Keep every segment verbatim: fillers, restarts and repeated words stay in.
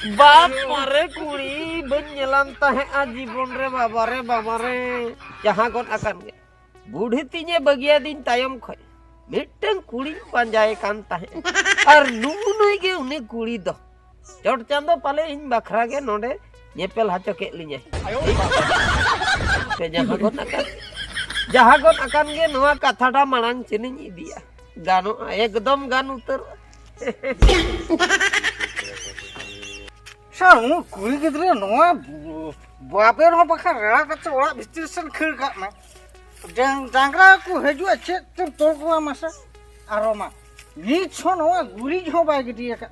ᱵᱟᱯ ᱢᱟᱨᱮ ᱠᱩᱲᱤ ᱵᱟᱹᱧ ᱧᱮᱞᱟᱢ ᱛᱟᱦᱮᱸᱜᱼᱟ ᱡᱤᱵᱚᱱ ᱨᱮ, ᱵᱟᱵᱟ ᱨᱮ, ᱵᱟᱵᱟ ᱨᱮ᱾ ᱡᱟᱦᱟᱸ ᱜᱚᱫ ᱟᱠᱟᱱ ᱜᱮ᱾ ᱵᱩᱰᱷᱤ ᱛᱤᱧᱮ ᱵᱟᱹᱜᱤᱭᱟᱫᱤᱧ ᱛᱟᱭᱚᱢ ᱠᱷᱚᱡ ᱢᱤᱫᱴᱟᱝ ᱠᱩᱲᱤᱧ ᱯᱟᱸᱡᱟᱭᱮ ᱠᱟᱱ ᱛᱟᱦᱮᱸᱜ᱾ ᱟᱨ ᱱᱩᱜᱼᱩ ᱱᱩᱭ ᱜᱮ ᱩᱱᱤ ᱠᱩᱲᱤ ᱫᱚ᱾ ᱪᱚᱴ ᱪᱟᱸᱫᱚ ᱯᱟᱞᱮ ᱤᱧ ᱵᱟᱠᱷᱨᱟ ᱜᱮ ᱱᱚᱰᱮ ᱧᱮᱯᱮᱞ ᱦᱚᱪᱚ ᱠᱮᱫ ᱞᱤᱧᱟᱭ᱾ ᱯᱮ ᱡᱟᱦᱟᱸ ᱜᱚᱫ ᱟᱠᱟᱱ, ᱡᱟᱦᱟᱸ ᱜᱚᱫ ᱟᱠᱟᱱ ᱜᱮ ᱱᱚᱣᱟ ᱠᱟᱛᱷᱟᱴᱟ ᱢᱟᱲᱟᱝ ᱥᱮᱱᱤᱧ ᱤᱫᱤᱭᱟ᱾ ᱜᱟᱱᱚᱜᱼᱟ, ᱮᱠᱫᱚᱢ ᱜᱟᱱ ᱩᱛᱟᱹᱨᱚᱜᱼᱟ᱾ ᱥᱟ, ᱩᱱᱤ ᱠᱩᱲᱤ ᱜᱤᱫᱽᱨᱟᱹ ᱱᱚᱣᱟ ᱵᱟᱵᱮᱨ ᱦᱚᱸ ᱵᱟᱠᱷᱟᱱ ᱨᱟᱲᱟ ᱠᱟᱛᱮ ᱚᱲᱟᱜ ᱵᱷᱤᱛᱤᱨ ᱥᱮᱱ ᱠᱷᱟᱹᱲ ᱠᱟᱜ ᱢᱮ᱾ ᱰᱟᱝ-, ᱰᱟᱝᱨᱟ ᱠᱚ ᱦᱤᱡᱩᱜᱼᱟ, ᱪᱮᱫ ᱛᱮᱢ ᱛᱚᱞ ᱠᱚᱣᱟ ᱢᱟᱥᱮ? ᱟᱨᱚ ᱢᱟ, ᱱᱤᱛ ᱦᱚᱸ ᱱᱚᱣᱟ ᱜᱩᱨᱤᱡ ᱦᱚᱸ ᱵᱟᱭ ᱜᱤᱰᱤ ᱟᱠᱟᱫ᱾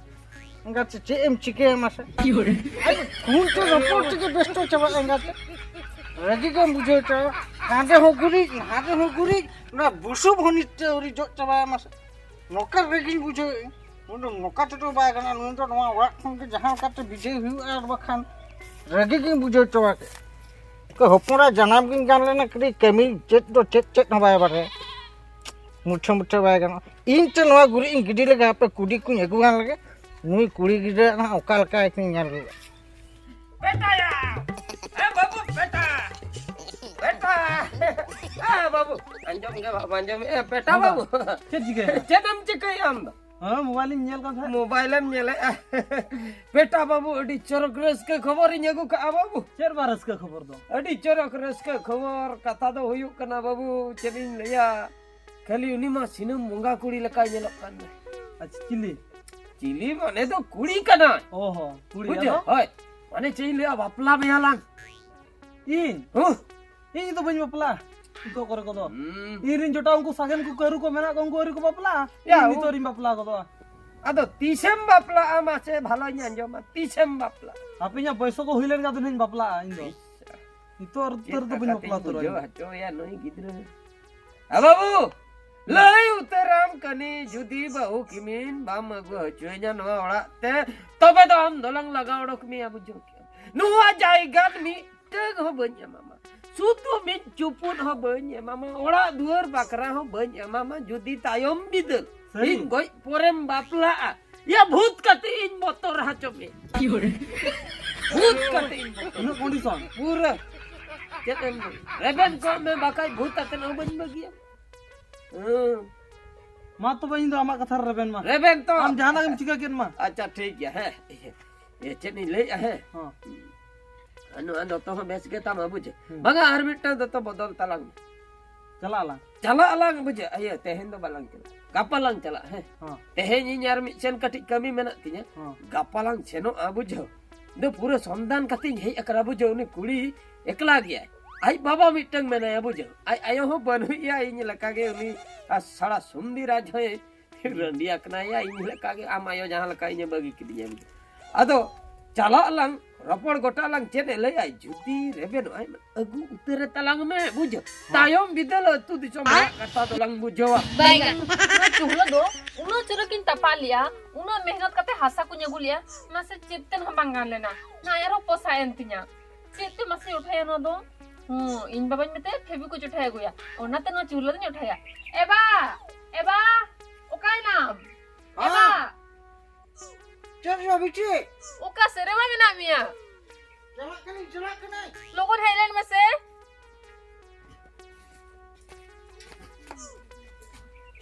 ᱮᱸᱜᱟᱛᱮ, ᱪᱮᱫ ᱮᱢ ᱪᱤᱠᱟᱹᱭᱟ ᱢᱟᱥᱮ? ᱟᱡ ᱯᱷᱳᱱ ᱛᱮ ᱨᱚᱯᱚᱲ ᱛᱮᱜᱮ ᱵᱮᱥᱛᱚ ᱪᱟᱵᱟᱜᱼᱟ ᱮᱸᱜᱟᱛᱮ᱾ ᱨᱟᱹᱜᱤ ᱜᱮᱢ ᱵᱩᱡᱷᱟᱹᱣ ᱦᱚᱪᱚᱭᱟ᱾ ᱦᱟᱸᱰᱮ ᱦᱚᱸ ᱜᱩᱨᱤᱡ, ᱱᱟᱸᱰᱮ ᱦᱚᱸ ᱜᱩᱨᱤᱡ, ᱚᱱᱟ ᱵᱩᱥᱩᱵ ᱦᱚᱸ ᱱᱤᱛ ᱛᱮ ᱟᱹᱣᱨᱤ ᱡᱚᱜ ᱪᱟᱵᱟᱭᱟ ᱢᱟᱥᱮ᱾ ᱱᱚᱝᱠᱟ ᱨᱟᱹᱜᱤᱧ ᱵᱩᱡᱷᱟᱹᱣᱮᱫᱼᱟ᱾ ᱱᱩᱭ ᱫᱚ ᱱᱚᱝᱠᱟ ᱛᱮᱫᱚ ᱵᱟᱭ ᱜᱟᱱᱚᱜᱼᱟ᱾ ᱱᱩᱭ ᱫᱚ ᱱᱚᱣᱟ ᱚᱲᱟᱜ ᱠᱷᱚᱱ ᱜᱮ ᱡᱟᱦᱟᱸ ᱞᱮᱠᱟᱛᱮ ᱵᱤᱡᱚᱭ ᱦᱩᱭᱩᱜᱼᱟ, ᱟᱨ ᱵᱟᱠᱷᱟᱱ ᱨᱟᱹᱜᱤ ᱜᱤᱧ ᱵᱩᱡᱷᱟᱹᱣ ᱦᱚᱪᱚ ᱟᱠᱟᱫ᱾ ᱦᱚᱯᱚᱱ ᱮᱨᱟ ᱡᱟᱱᱟᱢ ᱜᱤᱧ ᱜᱟᱱ ᱞᱮᱱᱟ, ᱠᱟᱹᱴᱤᱡ ᱠᱟᱹᱢᱤ ᱪᱮᱫ ᱫᱚ ᱪᱮᱫ ᱪᱮᱫ ᱦᱚᱸ ᱵᱟᱭ ᱵᱟᱰᱟᱭᱟ᱾ ᱢᱩᱴᱷᱟᱹ ᱢᱩᱴᱷᱟᱹ ᱵᱟᱭ ᱜᱟᱱᱚᱜᱼᱟ᱾ ᱤᱧ ᱛᱮ ᱱᱚᱣᱟ ᱜᱩᱨᱤᱡ ᱤᱧ ᱜᱤᱰᱤ ᱞᱮᱜᱮ, ᱦᱟᱯᱮ ᱠᱩᱰᱤ ᱠᱚᱧ ᱟᱹᱜᱩ ᱜᱟᱱ ᱞᱮᱜᱮ᱾ ᱱᱩᱭ ᱠᱩᱲᱤ ᱜᱤᱫᱽᱨᱟᱹ ᱱᱟᱦᱟᱜ ᱚᱠᱟ ᱞᱮᱠᱟ ᱤᱧ ᱧᱮᱞ ᱨᱩᱣᱟᱹᱲᱟ᱾ ᱵᱮᱴᱟᱭᱟ! ᱮ ᱵᱟᱹᱵᱩ, ᱵᱮᱴᱟ! ᱵᱮᱴᱟ! ᱮ ᱵᱟᱹᱵᱩ, ᱟᱸᱡᱚᱢ ᱜᱮ ᱵᱟᱢ ᱟᱸᱡᱚᱢᱮᱫᱼᱟ, ᱵᱮᱴᱟ ᱦᱮᱸ ᱵᱟ᱾ ᱵᱟᱹᱵᱩ᱾ ᱪᱮᱫ ᱪᱤᱠᱟᱹᱭᱮᱱᱟ? ᱪᱮᱫ ᱮᱢ ᱪᱤᱠᱟᱹᱭᱟ ᱟᱢ ᱫᱚ? ᱦᱮᱸ, ᱢᱳᱵᱟᱭᱤᱞ ᱤᱧ ᱧᱮᱞ ᱠᱟᱱ ᱛᱟᱦᱮᱸᱫ᱾ ᱢᱳᱵᱟᱭᱤᱞ ᱮᱢ ᱧᱮᱞᱮᱫᱼᱟ? ᱵᱮᱴᱟ ᱵᱟᱹᱵᱩ, ᱟᱹᱰᱤ ᱪᱚᱨᱚᱠ ᱨᱟᱹᱥᱠᱟᱹ ᱠᱷᱚᱵᱚᱨᱤᱧ ᱟᱹᱜᱩ ᱠᱟᱜᱼᱟ ᱵᱟᱹᱵᱩ᱾ ᱪᱮᱫ ᱵᱟ ᱨᱟᱹᱥᱠᱟᱹ ᱠᱷᱚᱵᱚᱨ ᱫᱚ? ᱟᱹᱰᱤ ᱪᱚᱨᱚᱠ ᱨᱟᱹᱥᱠᱟᱹ ᱠᱷᱚᱵᱚᱨ᱾ ᱠᱟᱛᱷᱟ ᱫᱚ ᱦᱩᱭᱩᱜ ᱠᱟᱱᱟ ᱵᱟᱹᱵᱩ, ᱪᱮᱫ ᱤᱧ ᱞᱟᱹᱭᱟ, ᱠᱷᱟᱹᱞᱤ ᱩᱱᱤ ᱢᱟ ᱥᱤᱱᱟᱹᱢ ᱵᱚᱸᱜᱟ ᱠᱩᱲᱤ ᱞᱮᱠᱟᱭ ᱧᱮᱞᱚᱜ ᱠᱟᱱ ᱫᱚ᱾ ᱟᱪᱪᱷᱟ, ᱪᱤᱞᱤ? ᱪᱤᱞᱤ ᱢᱟᱱᱮ ᱫᱚ ᱠᱩᱲᱤ ᱠᱟᱱᱟᱭ᱾ ᱚ ᱦᱚᱸ, ᱠᱩᱲᱤ ᱵᱩᱡᱷᱟᱹᱣ? ᱟᱫᱚ? ᱦᱳᱭ᱾ ᱢᱟᱱᱮ ᱪᱮᱫ ᱤᱧ ᱞᱟᱹᱭᱟ, ᱵᱟᱯᱞᱟ ᱢᱮᱭᱟ ᱞᱟᱝ᱾ ᱤᱧ? ᱦᱩᱸ᱾ ᱤᱧ ᱫᱚ ᱵᱟᱹᱧ ᱵᱟᱯᱞᱟᱜᱼᱟ᱾ ᱱᱤᱛᱚᱜ ᱠᱚᱨᱮ ᱠᱚᱫᱚ᱾ ᱦᱩᱸ᱾ ᱤᱧ ᱨᱮᱱ ᱡᱚᱴᱟᱣ ᱩᱱᱠᱩ ᱥᱟᱜᱮᱱ ᱠᱚ ᱠᱟᱹᱨᱩ ᱠᱚ ᱢᱮᱱᱟᱜ ᱠᱚᱣᱟ, ᱩᱱᱠᱩ ᱟᱹᱣᱨᱤ ᱠᱚ ᱵᱟᱯᱞᱟᱜᱼᱟ᱾ ᱭᱟ, ᱤᱧ ᱩ- ᱱᱤᱛᱚᱜ ᱨᱤᱧ ᱵᱟᱯᱞᱟ ᱜᱚᱫᱚᱜᱼᱟ᱾ ᱟᱫᱚ ᱛᱤᱥᱮᱢ ᱵᱟᱯᱞᱟᱜᱼᱟ ᱢᱟᱥᱮ ᱵᱷᱟᱞᱚᱧ ᱟᱸᱡᱚᱢᱟ, ᱛᱤᱥᱮᱢ ᱵᱟᱯᱞᱟᱜᱼᱟ? ᱦᱟᱯᱮ ᱤᱧᱟᱹᱜ ᱵᱚᱭᱥᱚ ᱠᱚ ᱦᱩᱭ ᱞᱮᱱ ᱜᱮ ᱟᱫᱚ ᱱᱟᱧ ᱵᱟᱯᱞᱟᱜᱼᱟ ᱤᱧ ᱫᱚ᱾ ᱤᱥ, ᱱᱤᱛᱚᱜ ᱟᱨ ᱪᱮᱫ ᱩᱛᱟᱹᱨ ᱫᱚ ᱵᱟᱹᱧ ᱠᱟᱛᱷᱟ ᱵᱟᱯᱞᱟ ᱛᱤᱧ ᱩᱛᱟᱹᱨᱚᱜᱼᱟ ᱵᱩᱡᱷᱟᱹᱣ ᱤᱧ ᱫᱚ᱾ ᱦᱚᱪᱚᱭᱟ ᱱᱩᱭ ᱜᱤᱫᱽᱨᱟᱹ? ᱟ ᱵᱟᱹᱵᱩ, ᱞᱟᱹᱭ ᱩᱛᱟᱹᱨᱟᱢ ᱠᱟᱹᱱᱟᱹᱧ, ᱡᱩᱫᱤ ᱵᱟᱹᱦᱩ ᱠᱤᱢᱤᱱ ᱵᱟᱢ ᱟᱹᱜᱩ ᱦᱚᱪᱚᱭᱤᱧᱟ ᱱᱚᱣᱟ ᱚᱲᱟᱜ ᱛᱮ, ᱛᱚᱵᱮ ᱫᱚ ᱟᱢ ᱫᱚᱞᱟᱝ ᱞᱟᱜᱟ ᱚᱰᱚᱠ ᱢᱮᱭᱟ, ᱵᱩᱡᱷᱟᱹᱣ ᱠᱮᱜᱼᱟᱢ᱾ ᱱᱚᱣᱟ ᱡᱟᱭᱜᱟ ᱢᱤᱫᱴᱟᱹᱝ ᱦᱚᱸ ᱵᱟᱹᱧ ᱮᱢᱟᱢᱟ, ᱥᱩᱛᱩᱢ ᱢᱤᱫ ᱪᱩᱯᱩᱫ ᱦᱚᱸ ᱵᱟᱹᱧ ᱮᱢᱟᱢᱟ, ᱚᱲᱟᱜ ᱫᱩᱣᱟᱹᱨ ᱵᱟᱠᱷᱨᱟ ᱦᱚᱸ ᱵᱟᱹᱧ ᱮᱢᱟᱢᱟ, ᱡᱩᱫᱤ ᱛᱟᱭᱚᱢ ᱵᱤᱫᱟᱹᱞ ᱥᱟᱹᱨᱤ? ᱤᱧ ᱜᱚᱡ ᱯᱚᱨᱮᱢ ᱵᱟᱯᱞᱟᱜᱼᱟ, ᱭᱟ ᱵᱷᱩᱛ ᱠᱟᱛᱮ ᱤᱧ ᱵᱚᱛᱚᱨ ᱦᱚᱪᱚ ᱢᱮ᱾ ᱵᱷᱩᱛ ᱠᱟᱛᱮ ᱤᱧ ᱵᱚᱛᱚᱨ᱾ ᱩᱱᱟᱹᱜ ᱠᱚᱱᱰᱤᱥᱚᱱ? ᱯᱩᱨᱟᱹ᱾ ᱪᱮᱫ ᱮᱢ ᱨᱮᱵᱮᱱ ᱠᱚᱜ ᱢᱮ, ᱵᱟᱠᱷᱟᱡ ᱵᱷᱩᱛ ᱟᱛᱮ ᱦᱚᱸ ᱵᱟᱹᱧ ᱵᱟᱹᱜᱤᱭᱟ᱾ ᱦᱮᱸ᱾ ᱢᱟ ᱛᱚᱵᱮ, ᱤᱧ ᱫᱚ ᱟᱢᱟᱜ ᱠᱟᱛᱷᱟ ᱨᱮ ᱨᱮᱵᱮᱱ ᱢᱟ᱾ ᱨᱮᱵᱮᱱ ᱛᱚ᱾ ᱟᱢ ᱡᱟᱦᱟᱱᱟᱜ ᱜᱮᱢ ᱪᱤᱠᱟᱹ ᱠᱮᱫ ᱢᱟ᱾ ᱟᱪᱪᱷᱟ, ᱴᱷᱤᱠ ᱜᱮᱭᱟ, ᱦᱮᱸ᱾ ᱤᱭᱟᱹ, ᱪᱮᱫ ᱤᱧ ᱞᱟᱹᱭᱮᱫᱼᱟ, ᱦᱮᱸ? ᱦᱚᱸ᱾ ᱟᱨ ᱱᱚᱣᱟ ᱫᱚᱛᱚ ᱦᱚᱸ ᱵᱮᱥ ᱜᱮ ᱛᱟᱢᱟ, ᱵᱩᱡᱷᱟᱹᱣ? ᱦᱩᱸ᱾ ᱵᱟᱝᱟ, ᱟᱨ ᱢᱤᱫᱴᱟᱝ ᱫᱚᱛᱚ ᱵᱚᱫᱚᱞ ᱛᱟᱞᱟᱝ ᱢᱮ᱾ ᱪᱟᱞᱟᱜ ᱟᱞᱟᱝ᱾ ᱪᱟᱞᱟᱜ ᱟᱞᱟᱝ, ᱵᱩᱡᱷᱟᱹᱣ? ᱤᱭᱟᱹ, ᱛᱮᱦᱮᱧ ᱫᱚ ᱵᱟᱞᱟᱝ ᱪᱟᱞᱟᱜᱼᱟ᱾ ᱜᱟᱯᱟ ᱞᱟᱝ ᱪᱟᱞᱟᱜᱼᱟ, ᱦᱮᱸ? ᱦᱚᱸ᱾ ᱛᱮᱦᱮᱧ ᱤᱧ ᱟᱨ ᱢᱤᱫ ᱥᱮᱱ ᱠᱟᱹᱴᱤᱡ ᱠᱟᱹᱢᱤ ᱢᱮᱱᱟᱜ ᱛᱤᱧᱟᱹ᱾ ᱦᱚᱸ᱾ ᱜᱟᱯᱟ ᱞᱟᱝ ᱥᱮᱱᱚᱜᱼᱟ, ᱵᱩᱡᱷᱟᱹᱣ? ᱤᱧ ᱫᱚ ᱯᱩᱨᱟᱹ ᱥᱚᱱᱫᱷᱟᱱ ᱠᱟᱛᱮᱧ ᱦᱮᱡ ᱟᱠᱟᱱᱟ, ᱵᱩᱡᱷᱟᱹᱣ? ᱩᱱᱤ ᱠᱩᱲᱤ ᱮᱠᱞᱟ ᱜᱮᱭᱟᱭ᱾ ᱟᱡ ᱵᱟᱵᱟ ᱢᱤᱫᱴᱟᱝ ᱢᱮᱱᱟᱭᱟ, ᱵᱩᱡᱷᱟᱹᱣ? ᱟᱡ ᱟᱭᱳ ᱦᱚᱸ ᱵᱟᱹᱱᱩᱭᱟ, ᱤᱧ ᱞᱮᱠᱟᱜᱮ ᱩᱱᱤ ᱟᱨ ᱥᱟᱲᱟ ᱥᱩᱱᱫᱤ ᱨᱟᱡᱽ ᱦᱚᱸᱭ ᱨᱟᱺᱰᱤ ᱟᱠᱟᱱᱟᱭᱟ, ᱤᱧ ᱞᱮᱠᱟᱜᱮ ᱟᱢ ᱟᱭᱳ ᱡᱟᱦᱟᱸ ᱞᱮᱠᱟ ᱤᱧᱮ ᱵᱟᱹᱜᱤ ᱠᱤᱫᱤᱧᱟ᱾ ᱟᱫᱚ ᱪᱟᱞᱟᱜ ᱟᱞᱟᱝ, ᱨᱚᱯᱚᱲ ᱜᱚᱴᱟ ᱟᱞᱟᱝ, ᱪᱮᱫ ᱮ ᱞᱟᱹᱭᱟᱭ, ᱡᱩᱫᱤ ᱨᱮᱵᱮᱱᱚᱜᱼᱟᱭ, ᱟᱹᱜᱩ ᱩᱛᱟᱹᱨᱮ ᱛᱟᱞᱟᱝ ᱢᱮ, ᱵᱩᱡᱷᱟᱹᱣ? ᱦᱮᱸ᱾ ᱛᱟᱭᱚᱢ ᱵᱤᱫᱟᱹᱞ ᱟᱹᱛᱩ ᱫᱤᱥᱚᱢ ᱨᱮᱭᱟᱜ ᱠᱟᱛᱷᱟ ᱫᱚᱞᱟᱝ ᱵᱩᱡᱷᱟᱹᱣᱟ᱾ ᱵᱟᱭᱜᱟᱱ᱾ ᱚᱱᱟ ᱪᱩᱦᱞᱟᱹ ᱫᱚ ᱩᱱᱟᱹᱜ ᱪᱚᱨᱚᱠᱤᱧ ᱛᱟᱯᱟ ᱞᱮᱜᱼᱟ, ᱩᱱᱟᱹᱜ ᱢᱮᱦᱱᱚᱛ ᱠᱟᱛᱮ ᱦᱟᱥᱟ ᱠᱚᱧ ᱟᱹᱜᱩ ᱞᱮᱜᱼᱟ, ᱢᱟᱥᱮ ᱪᱮᱫ ᱛᱮᱫ ᱦᱚᱸ ᱵᱟᱝ ᱜᱟᱱ ᱞᱮᱱᱟ᱾ ᱱᱚᱜᱼᱚᱭ ᱟᱨᱦᱚᱸ ᱯᱚᱥᱟᱜ ᱮᱱ ᱛᱤᱧᱟ᱾ ᱪᱮᱫ ᱛᱮ ᱢᱟᱥᱮ ᱚᱴᱷᱟᱭᱟ ᱱᱚᱣᱟ ᱫᱚ? ᱦᱩᱸ, ᱤᱧ ᱵᱟᱵᱟᱧ ᱢᱮᱛᱟᱭᱟ ᱯᱷᱮᱵᱤᱠᱩᱭᱤᱠ ᱚᱴᱷᱟᱭ ᱟᱹᱜᱩᱭᱟ, ᱚᱱᱟᱛᱮ ᱱᱚᱣᱟ ᱪᱩᱦᱞᱟᱹ ᱫᱚᱧ ᱚᱴᱷᱟᱭᱟ᱾ ᱮ ᱵᱟ, ᱮ ᱵᱟ, ᱚᱠᱟᱭᱱᱟᱢ? ᱮ ᱵᱟ᱾ ᱦᱮᱸ? ᱪᱮᱫ ᱭᱟ ᱵᱤᱴᱤ? ᱚᱠᱟ ᱥᱮᱫ ᱨᱮ ᱵᱟ ᱢᱮᱱᱟᱜ ᱢᱮᱭᱟ? ᱪᱟᱞᱟᱜ ᱠᱟᱹᱱᱟᱹᱧ, ᱪᱟᱞᱟᱜ ᱠᱟᱹᱱᱟᱹᱧ᱾ ᱞᱚᱜᱚᱱ ᱦᱮᱡ ᱞᱮᱱ ᱢᱮᱥᱮ᱾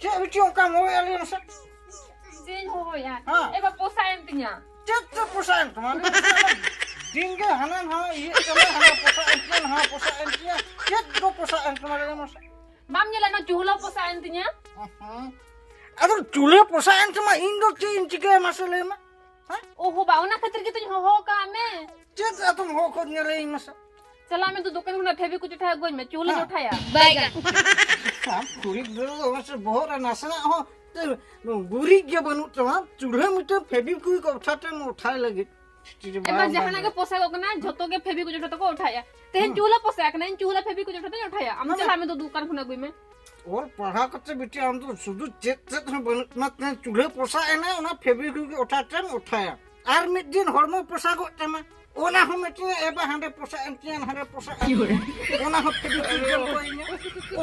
ᱪᱮᱫ ᱵᱤᱴᱤ ᱚᱱᱠᱟᱢ ᱦᱚᱦᱚᱭᱟ, ᱞᱟᱹᱭ ᱢᱮᱥᱮ? ᱪᱮᱫ ᱤᱧ ᱦᱚᱦᱚᱭᱟ? ᱦᱮᱸ᱾ ᱮ ᱵᱟ, ᱯᱚᱥᱟᱜ ᱮᱱ ᱛᱤᱧᱟ᱾ ᱪᱮᱫ ᱪᱚ ᱯᱚᱥᱟᱜ ᱮᱱ ᱛᱟᱢᱟ? ᱞᱟᱹᱭ ᱢᱮᱥᱮ? ᱫᱤᱱ ᱜᱮ ᱦᱟᱱᱟ ᱱᱟᱣᱟ ᱤᱭᱟᱹᱜ ᱠᱟᱱᱟ, ᱦᱟᱱᱟ ᱯᱚᱥᱟᱜ ᱮᱱ ᱛᱤᱧᱟ, ᱱᱟᱣᱟ ᱯᱚᱥᱟᱜ ᱮᱱ ᱛᱤᱧᱟ᱾ ᱪᱮᱫ ᱫᱚ ᱯᱚᱥᱟᱜ ᱮᱱ ᱛᱟᱢᱟ, ᱞᱟᱹᱭ ᱢᱮᱥᱮ? ᱵᱟᱢ ᱧᱮᱞᱟ, ᱱᱚᱣᱟ ᱪᱩᱦᱞᱟᱹ ᱯᱚᱥᱟᱜ ᱮᱱ ᱛᱤᱧᱟ᱾ ᱦᱮᱸ᱾ ᱟᱫᱚ ᱪᱩᱞᱦᱟᱹ ᱯᱚᱥᱟᱜ ᱮᱱ ᱛᱟᱢᱟ, ᱤᱧ ᱫᱚ ᱪᱮᱫ ᱤᱧ ᱪᱤᱠᱟᱹᱭᱟ, ᱢᱟᱥᱮ ᱞᱟᱹᱭ ᱢᱮ? ᱦᱮᱸ? ᱳᱦᱳ ᱵᱟ, ᱚᱱᱟ ᱠᱷᱟᱹᱛᱤᱨ ᱜᱮᱛᱚᱧ ᱦᱚᱦᱚ ᱟᱠᱟᱫ ᱢᱮ᱾ ᱪᱮᱫ ᱟᱫᱚᱢ ᱦᱚᱦᱚ ᱠᱟᱹᱫᱤᱧᱟ, ᱞᱟᱹᱭᱟᱹᱧ ᱢᱮᱥᱮ? ᱪᱟᱞᱟᱜ ᱢᱮ ᱛᱚ ᱫᱚᱠᱟᱱ ᱠᱷᱚᱱᱟᱜ ᱯᱷᱮᱵᱤᱠᱩᱭᱤᱠ ᱚᱴᱷᱟᱭ ᱟᱹᱜᱩᱣᱟᱹᱧ ᱢᱮ, ᱪᱩᱦᱞᱟᱹᱧ ᱦᱮᱸ᱾ ᱚᱴᱷᱟᱭᱟ᱾ ᱵᱟᱭᱜᱟᱱ᱾ ᱟᱢ ᱠᱩᱲᱤ ᱜᱤᱫᱽᱨᱟᱹ ᱫᱚ ᱢᱟᱥᱮ ᱵᱚᱦᱚᱜ ᱨᱮ ᱱᱟᱥᱮᱱᱟᱜ ᱦᱚᱸ ᱜᱩᱨᱤᱡ ᱜᱮ ᱵᱟᱹᱱᱩᱜ ᱛᱟᱢᱟ, ᱪᱩᱞᱦᱟᱹ ᱢᱤᱫᱴᱟᱝ ᱯᱷᱮᱵᱤᱠᱩᱭᱤᱠ ᱚᱴᱷᱟ ᱛᱮᱢ ᱚᱴᱷᱟᱭ ᱞᱟᱹᱜᱤᱫ᱾ ᱮ ᱵᱟ, ᱡᱟᱦᱟᱸᱱᱟᱜ ᱜᱮ ᱯᱚᱥᱟᱜᱚᱜ ᱠᱟᱱᱟ, ᱡᱷᱚᱛᱚ ᱜᱮ ᱯᱷᱮᱵᱤᱠᱩᱭᱤᱠ ᱚᱴᱷᱟ ᱛᱮᱠᱚ ᱚᱴᱷᱟᱭᱟ᱾ ᱛᱮᱦᱮᱧ ᱦᱩᱸ᱾ ᱪᱩᱦᱞᱟᱹ ᱯᱚᱥᱟᱜ ᱠᱟᱱᱟ, ᱤᱧ ᱪᱩᱦᱞᱟᱹ ᱯᱷᱮᱵᱤᱠᱩᱭᱤᱠ ᱚᱴᱷᱟ ᱛᱮᱧ ᱚᱴᱷᱟᱭᱟ᱾ ᱟᱢ ᱢᱟᱱᱮ ᱪᱟᱞᱟᱜ ᱢᱮ ᱫᱩ-, ᱫᱚᱠᱟᱱ ᱠᱷᱚᱱ ᱟᱹᱜᱩᱭ ᱢᱮ᱾ ᱚᱞ ᱯᱟᱲᱦᱟᱣ ᱠᱟᱛᱮ ᱵᱤᱴᱤ ᱟᱢ ᱫᱚ ᱥᱩᱫᱷᱩ ᱪᱮᱫ ᱪᱮᱫ ᱦᱚᱸ ᱵᱟᱹᱱᱩᱜ ᱛᱟᱢᱟ, ᱛᱮᱦᱮᱧ ᱪᱩᱞᱦᱟᱹ ᱯᱚᱥᱟᱜ ᱮᱱᱟ, ᱚᱱᱟ ᱯᱷᱮᱵᱤᱠᱩᱭᱤᱠ ᱚᱴᱷᱟ ᱛᱮᱢ ᱚᱴᱷᱟᱭᱟ᱾ ᱟᱨ ᱢᱤᱫ ᱫᱤᱱ ᱦᱚᱲᱢᱚ ᱯᱚᱥᱟᱜᱚᱜ ᱛᱟᱢᱟ, ᱚᱱᱟ ᱦᱚᱸ ᱢᱤᱫᱴᱮᱱ ᱮ ᱵᱟ ᱦᱟᱸᱰᱮ ᱯᱚᱥᱟᱜ ᱮᱱ ᱛᱤᱧᱟ, ᱦᱟᱸᱰᱮ ᱯᱚᱥᱟᱜ ᱮᱱ ᱛᱤᱧᱟ, ᱚᱱᱟ ᱦᱚᱸ ᱯᱷᱮᱵᱤᱠᱩᱭᱤᱠ ᱮᱢ ᱠᱚᱭᱤᱧᱟ᱾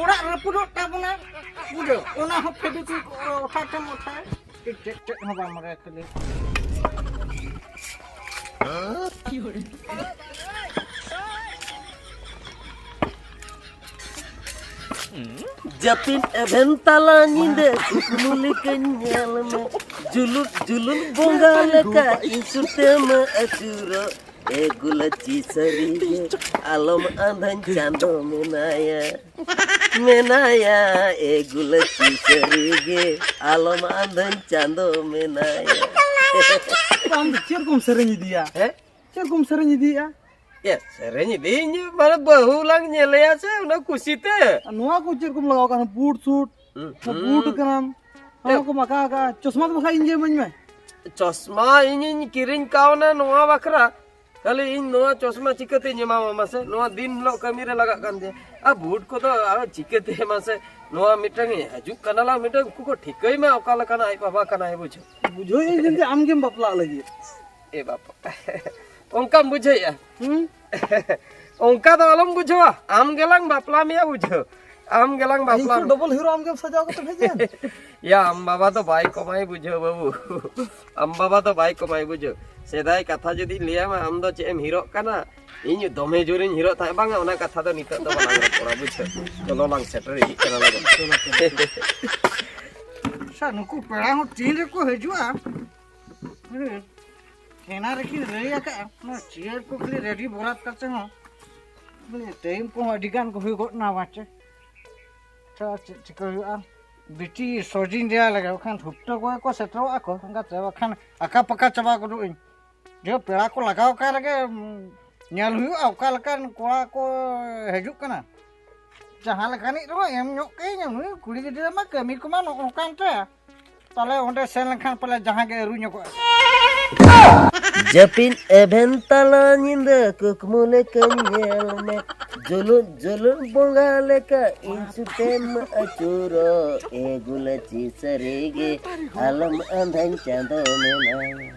ᱚᱲᱟᱜ ᱨᱟᱹᱯᱩᱫᱚᱜ ᱛᱟᱵᱚᱱᱟ ᱯᱩᱨᱟᱹ, ᱚᱱᱟ ᱦᱚᱸ ᱯᱷᱮᱵᱤᱠᱩᱭᱤᱠ ᱚᱴᱷᱟ ᱛᱮᱢ ᱚᱴᱷᱟᱭᱟ᱾ ᱪᱮᱫ ᱪᱮᱫ ᱦᱚᱸ ᱵᱟᱢ ᱵᱟᱲᱟᱭᱟ ᱠᱷᱟᱹᱞᱤ᱾ ᱡᱟᱹᱯᱤᱫ ᱮᱵᱷᱮᱱ ᱛᱟᱞᱟ ᱧᱤᱫᱟᱹ ᱠᱩᱠᱢᱩ ᱞᱮᱠᱟᱧ ᱧᱮᱞ ᱢᱮ, ᱡᱩᱞᱩᱜ ᱡᱩᱞᱩᱜ ᱵᱚᱸᱜᱟ ᱞᱮᱠᱟ ᱤᱧ ᱥᱩᱨᱛᱮᱢ ᱟᱹᱪᱩᱨᱚᱜ᱾ ᱮ ᱜᱩᱞᱟᱹᱪᱤ ᱥᱟᱹᱨᱤ ᱜᱮ ᱟᱞᱚᱢ ᱟᱸᱫᱷᱟᱧ ᱪᱟᱸᱫᱚ ᱢᱮᱱᱟᱭᱟ, ᱢᱮᱱᱟᱭᱟ᱾ ᱮ ᱜᱩᱞᱟᱹᱪᱤ ᱥᱟᱹᱨᱤ ᱜᱮ ᱟᱞᱚᱢ ᱟᱸᱫᱷᱟᱧ ᱪᱟᱸᱫᱚ ᱢᱮᱱᱟᱭᱟ᱾ ᱟᱢ ᱫᱚ ᱪᱮᱫ ᱠᱚᱢ ᱥᱮᱨᱮᱧ ᱤᱫᱤᱭᱟ? ᱦᱮᱸ? ᱪᱮᱫ ᱠᱚᱢ ᱥᱮᱨᱮᱧ ᱤᱫᱤᱭᱮᱜᱼᱟ? ᱮ, ᱥᱮᱨᱮᱧ ᱤᱫᱤᱭᱟᱹᱧ, ᱢᱟᱱᱮ ᱵᱟᱹᱦᱩ ᱞᱟᱝ ᱧᱮᱞᱮᱭᱟ ᱥᱮ, ᱚᱱᱟ ᱠᱩᱥᱤ ᱛᱮ᱾ ᱟᱨ ᱱᱚᱣᱟ ᱠᱚ ᱪᱮᱫ ᱠᱚᱢ ᱞᱟᱜᱟᱣ ᱠᱟᱜᱼᱟ? ᱵᱩᱴ ᱥᱩᱴ, ᱦᱩᱸ, ᱵᱩᱴ ᱠᱟᱱᱟᱢ, ᱚᱱᱟ ᱠᱚᱢ ᱟᱠᱟ ᱟᱠᱟᱜᱼᱟ᱾ ᱪᱚᱥᱢᱟ ᱫᱚ ᱵᱟᱠᱷᱟᱡ ᱤᱧ ᱜᱮ ᱤᱢᱟᱹᱧ ᱢᱮ᱾ ᱪᱚᱥᱢᱟ ᱤᱧᱤᱧ ᱠᱤᱨᱤᱧ ᱠᱟᱣᱱᱟ ᱱᱚᱣᱟ ᱵᱟᱠᱷᱨᱟ, ᱠᱷᱟᱹᱞᱤ ᱤᱧ ᱱᱚᱣᱟ ᱪᱚᱥᱢᱟ ᱪᱤᱠᱟᱹᱛᱤᱧ ᱮᱢᱟᱢᱟ ᱢᱟᱥᱮ? ᱱᱚᱣᱟ ᱫᱤᱱ ᱦᱤᱞᱳᱜ ᱠᱟᱹᱢᱤ ᱨᱮ ᱞᱟᱜᱟᱜ ᱠᱟᱱ ᱛᱤᱧᱟ᱾ ᱟᱨ ᱵᱩᱴ ᱠᱚᱫᱚ ᱟᱨ ᱪᱤᱠᱟᱹᱛᱮ ᱢᱟᱥᱮ? ᱱᱚᱣᱟ ᱢᱤᱫᱴᱟᱝ ᱦᱤᱡᱩᱜ ᱠᱟᱱᱟ ᱞᱟᱝ, ᱢᱤᱫᱴᱟᱝ ᱩᱱᱠᱩ ᱠᱚ ᱴᱷᱤᱠᱟᱹᱭ ᱢᱟ ᱚᱠᱟ ᱞᱮᱠᱟᱱᱟᱜ ᱟᱡ ᱵᱟᱵᱟ ᱠᱟᱱᱟᱭ, ᱵᱩᱡᱷᱟᱹᱣ᱾ ᱵᱩᱡᱷᱟᱹᱣ ᱤᱧ ᱡᱩᱫᱤ ᱟᱢ ᱜᱮᱢ ᱵᱟᱯᱞᱟᱜ ᱞᱟᱹᱜᱤᱫ᱾ ᱮ ᱵᱟᱯ, ᱚᱱᱠᱟᱢ ᱵᱩᱡᱷᱟᱹᱣᱮᱫᱼᱟ? ᱦᱩᱸ? ᱚᱱᱠᱟ ᱫᱚ ᱟᱞᱚᱢ ᱵᱩᱡᱷᱟᱹᱣᱟ, ᱟᱢ ᱜᱮᱞᱟᱝ ᱵᱟᱯᱞᱟ ᱢᱮᱭᱟ, ᱵᱩᱡᱷᱟᱹᱣ᱾ ᱟᱢ ᱜᱮᱞᱟᱝ ᱵᱟᱯᱞᱟ ᱤᱧ ᱰᱚᱵᱚᱞ ᱦᱤᱨᱳ ᱟᱢ ᱜᱮᱢ ᱥᱟᱡᱟᱣ ᱠᱟᱛᱮ ᱦᱮᱡ ᱮᱱ᱾ ᱭᱟ, ᱟᱢ ᱵᱟᱵᱟ ᱫᱚ ᱵᱟᱭ ᱠᱚᱢᱟᱭ, ᱵᱩᱡᱷᱟᱹᱣ ᱵᱟᱹᱵᱩ᱾ ᱟᱢ ᱵᱟᱵᱟ ᱫᱚ ᱵᱟᱭ ᱠᱚᱢᱟᱭ, ᱵᱩᱡᱷᱟᱹᱣ᱾ ᱥᱮᱫᱟᱭ ᱠᱟᱛᱷᱟ ᱡᱩᱫᱤᱧ ᱞᱟᱹᱭᱟᱢᱟ, ᱟᱢ ᱫᱚ ᱪᱮᱫ ᱮᱢ ᱦᱤᱨᱚᱜ ᱠᱟᱱᱟ? ᱤᱧ ᱫᱚᱢᱮ ᱡᱳᱨᱤᱧ ᱦᱤᱨᱚᱜ ᱛᱟᱦᱮᱸᱫ, ᱵᱟᱝᱟ, ᱚᱱᱟ ᱠᱟᱛᱷᱟ ᱫᱚ ᱱᱤᱛᱚᱜ ᱫᱚ ᱵᱟᱞᱟᱝ ᱨᱚᱯᱚᱲᱟ, ᱵᱩᱡᱷᱟᱹᱣ᱾ ᱪᱚᱞᱚ ᱞᱟᱝ ᱥᱮᱴᱮᱨ ᱤᱫᱤᱜ ᱠᱟᱱᱟ ᱞᱚᱜᱚᱱ᱾ ᱥᱟ, ᱱᱩᱠᱩ ᱯᱮᱲᱟ ᱦᱚᱸ ᱛᱤᱱ ᱨᱮᱠᱚ ᱦᱤᱡᱩᱜᱼᱟ? ᱦᱮᱸ, ᱛᱷᱮᱱᱟ ᱨᱮᱠᱤᱱ ᱞᱟᱹᱭ ᱟᱠᱟᱫᱼᱟ, ᱚᱱᱟ ᱪᱮᱭᱟᱨ ᱠᱚ ᱠᱷᱟᱹᱞᱤ ᱨᱮᱰᱤ ᱵᱚᱨᱟᱛ ᱠᱟᱛᱮ ᱦᱚᱸ, ᱴᱟᱭᱤᱢ ᱠᱚᱦᱚᱸ ᱟᱹᱰᱤ ᱜᱟᱱ ᱠᱚ ᱦᱩᱭ ᱜᱚᱫ ᱱᱟ᱾ ᱵᱟᱪᱮ, ᱟᱪᱪᱷᱟ, ᱪᱮᱫ ᱪᱤᱠᱟᱹ ᱦᱩᱭᱩᱜᱼᱟ? ᱵᱤᱴᱤ ᱥᱚᱡᱤᱧ ᱞᱟᱹᱭᱟ ᱞᱮᱜᱮ, ᱵᱟᱠᱷᱟᱱ ᱦᱩᱯᱴᱟᱹ ᱠᱚᱜᱮ ᱠᱚ ᱥᱮᱴᱮᱨᱚᱜᱼᱟ ᱠᱚ ᱚᱱᱠᱟᱛᱮ, ᱵᱟᱠᱷᱟᱱ ᱟᱠᱟ ᱯᱟᱠᱟ ᱪᱟᱵᱟ ᱜᱚᱫᱚᱜ ᱟᱹᱧ᱾ ᱡᱮ ᱯᱮᱲᱟ ᱠᱚ ᱞᱟᱜᱟᱣ ᱟᱠᱟᱱ ᱨᱮᱜᱮ, ᱩᱸ, ᱧᱮᱞ ᱦᱩᱭᱩᱜᱼᱟ ᱚᱠᱟ ᱞᱮᱠᱟᱱ ᱠᱚᱲᱟ ᱠᱚ ᱦᱤᱡᱩᱜ ᱠᱟᱱᱟ᱾ ᱡᱟᱦᱟᱸ ᱞᱮᱠᱟᱱᱤᱡ ᱨᱮᱦᱚᱸ ᱮᱢ ᱧᱚᱜ ᱠᱟᱹᱧ, ᱩᱱᱤ ᱠᱩᱲᱤ ᱜᱤᱫᱽᱨᱟᱹ ᱢᱟ ᱠᱟᱹᱢᱤ ᱠᱚᱢᱟ ᱱᱚᱜᱼᱚ ᱱᱚᱝᱠᱟᱱ ᱛᱟᱭᱟ᱾ ᱛᱟᱦᱞᱮ ᱚᱸᱰᱮ ᱥᱮᱱ ᱞᱮᱱᱠᱷᱟᱱ ᱯᱟᱞᱮ ᱡᱟᱦᱟᱸ ᱜᱮ ᱟᱹᱨᱩ ᱧᱚᱜᱚᱜᱼᱟ᱾ ᱡᱟᱹᱯᱤᱫ ᱮᱵᱷᱮᱱ ᱛᱟᱞᱟ ᱧᱤᱫᱟᱹ ᱠᱩᱠᱢᱩ ᱞᱮᱠᱟᱧ ᱧᱮᱞ ᱢᱮ, ᱡᱩᱞᱩᱜ ᱡᱩᱞᱩᱜ ᱵᱚᱸᱜᱟ ᱞᱮᱠᱟ ᱤᱧ ᱥᱩᱛᱮᱢ ᱟᱹᱪᱩᱨᱚᱜ᱾ ᱮ ᱜᱩᱞᱟᱹᱪᱤ ᱥᱟᱹᱨᱤᱜᱮ ᱟᱞᱚᱢ ᱟᱸᱫᱷᱟᱧ ᱪᱟᱸᱫᱚ ᱢᱮᱱᱟᱭᱟ,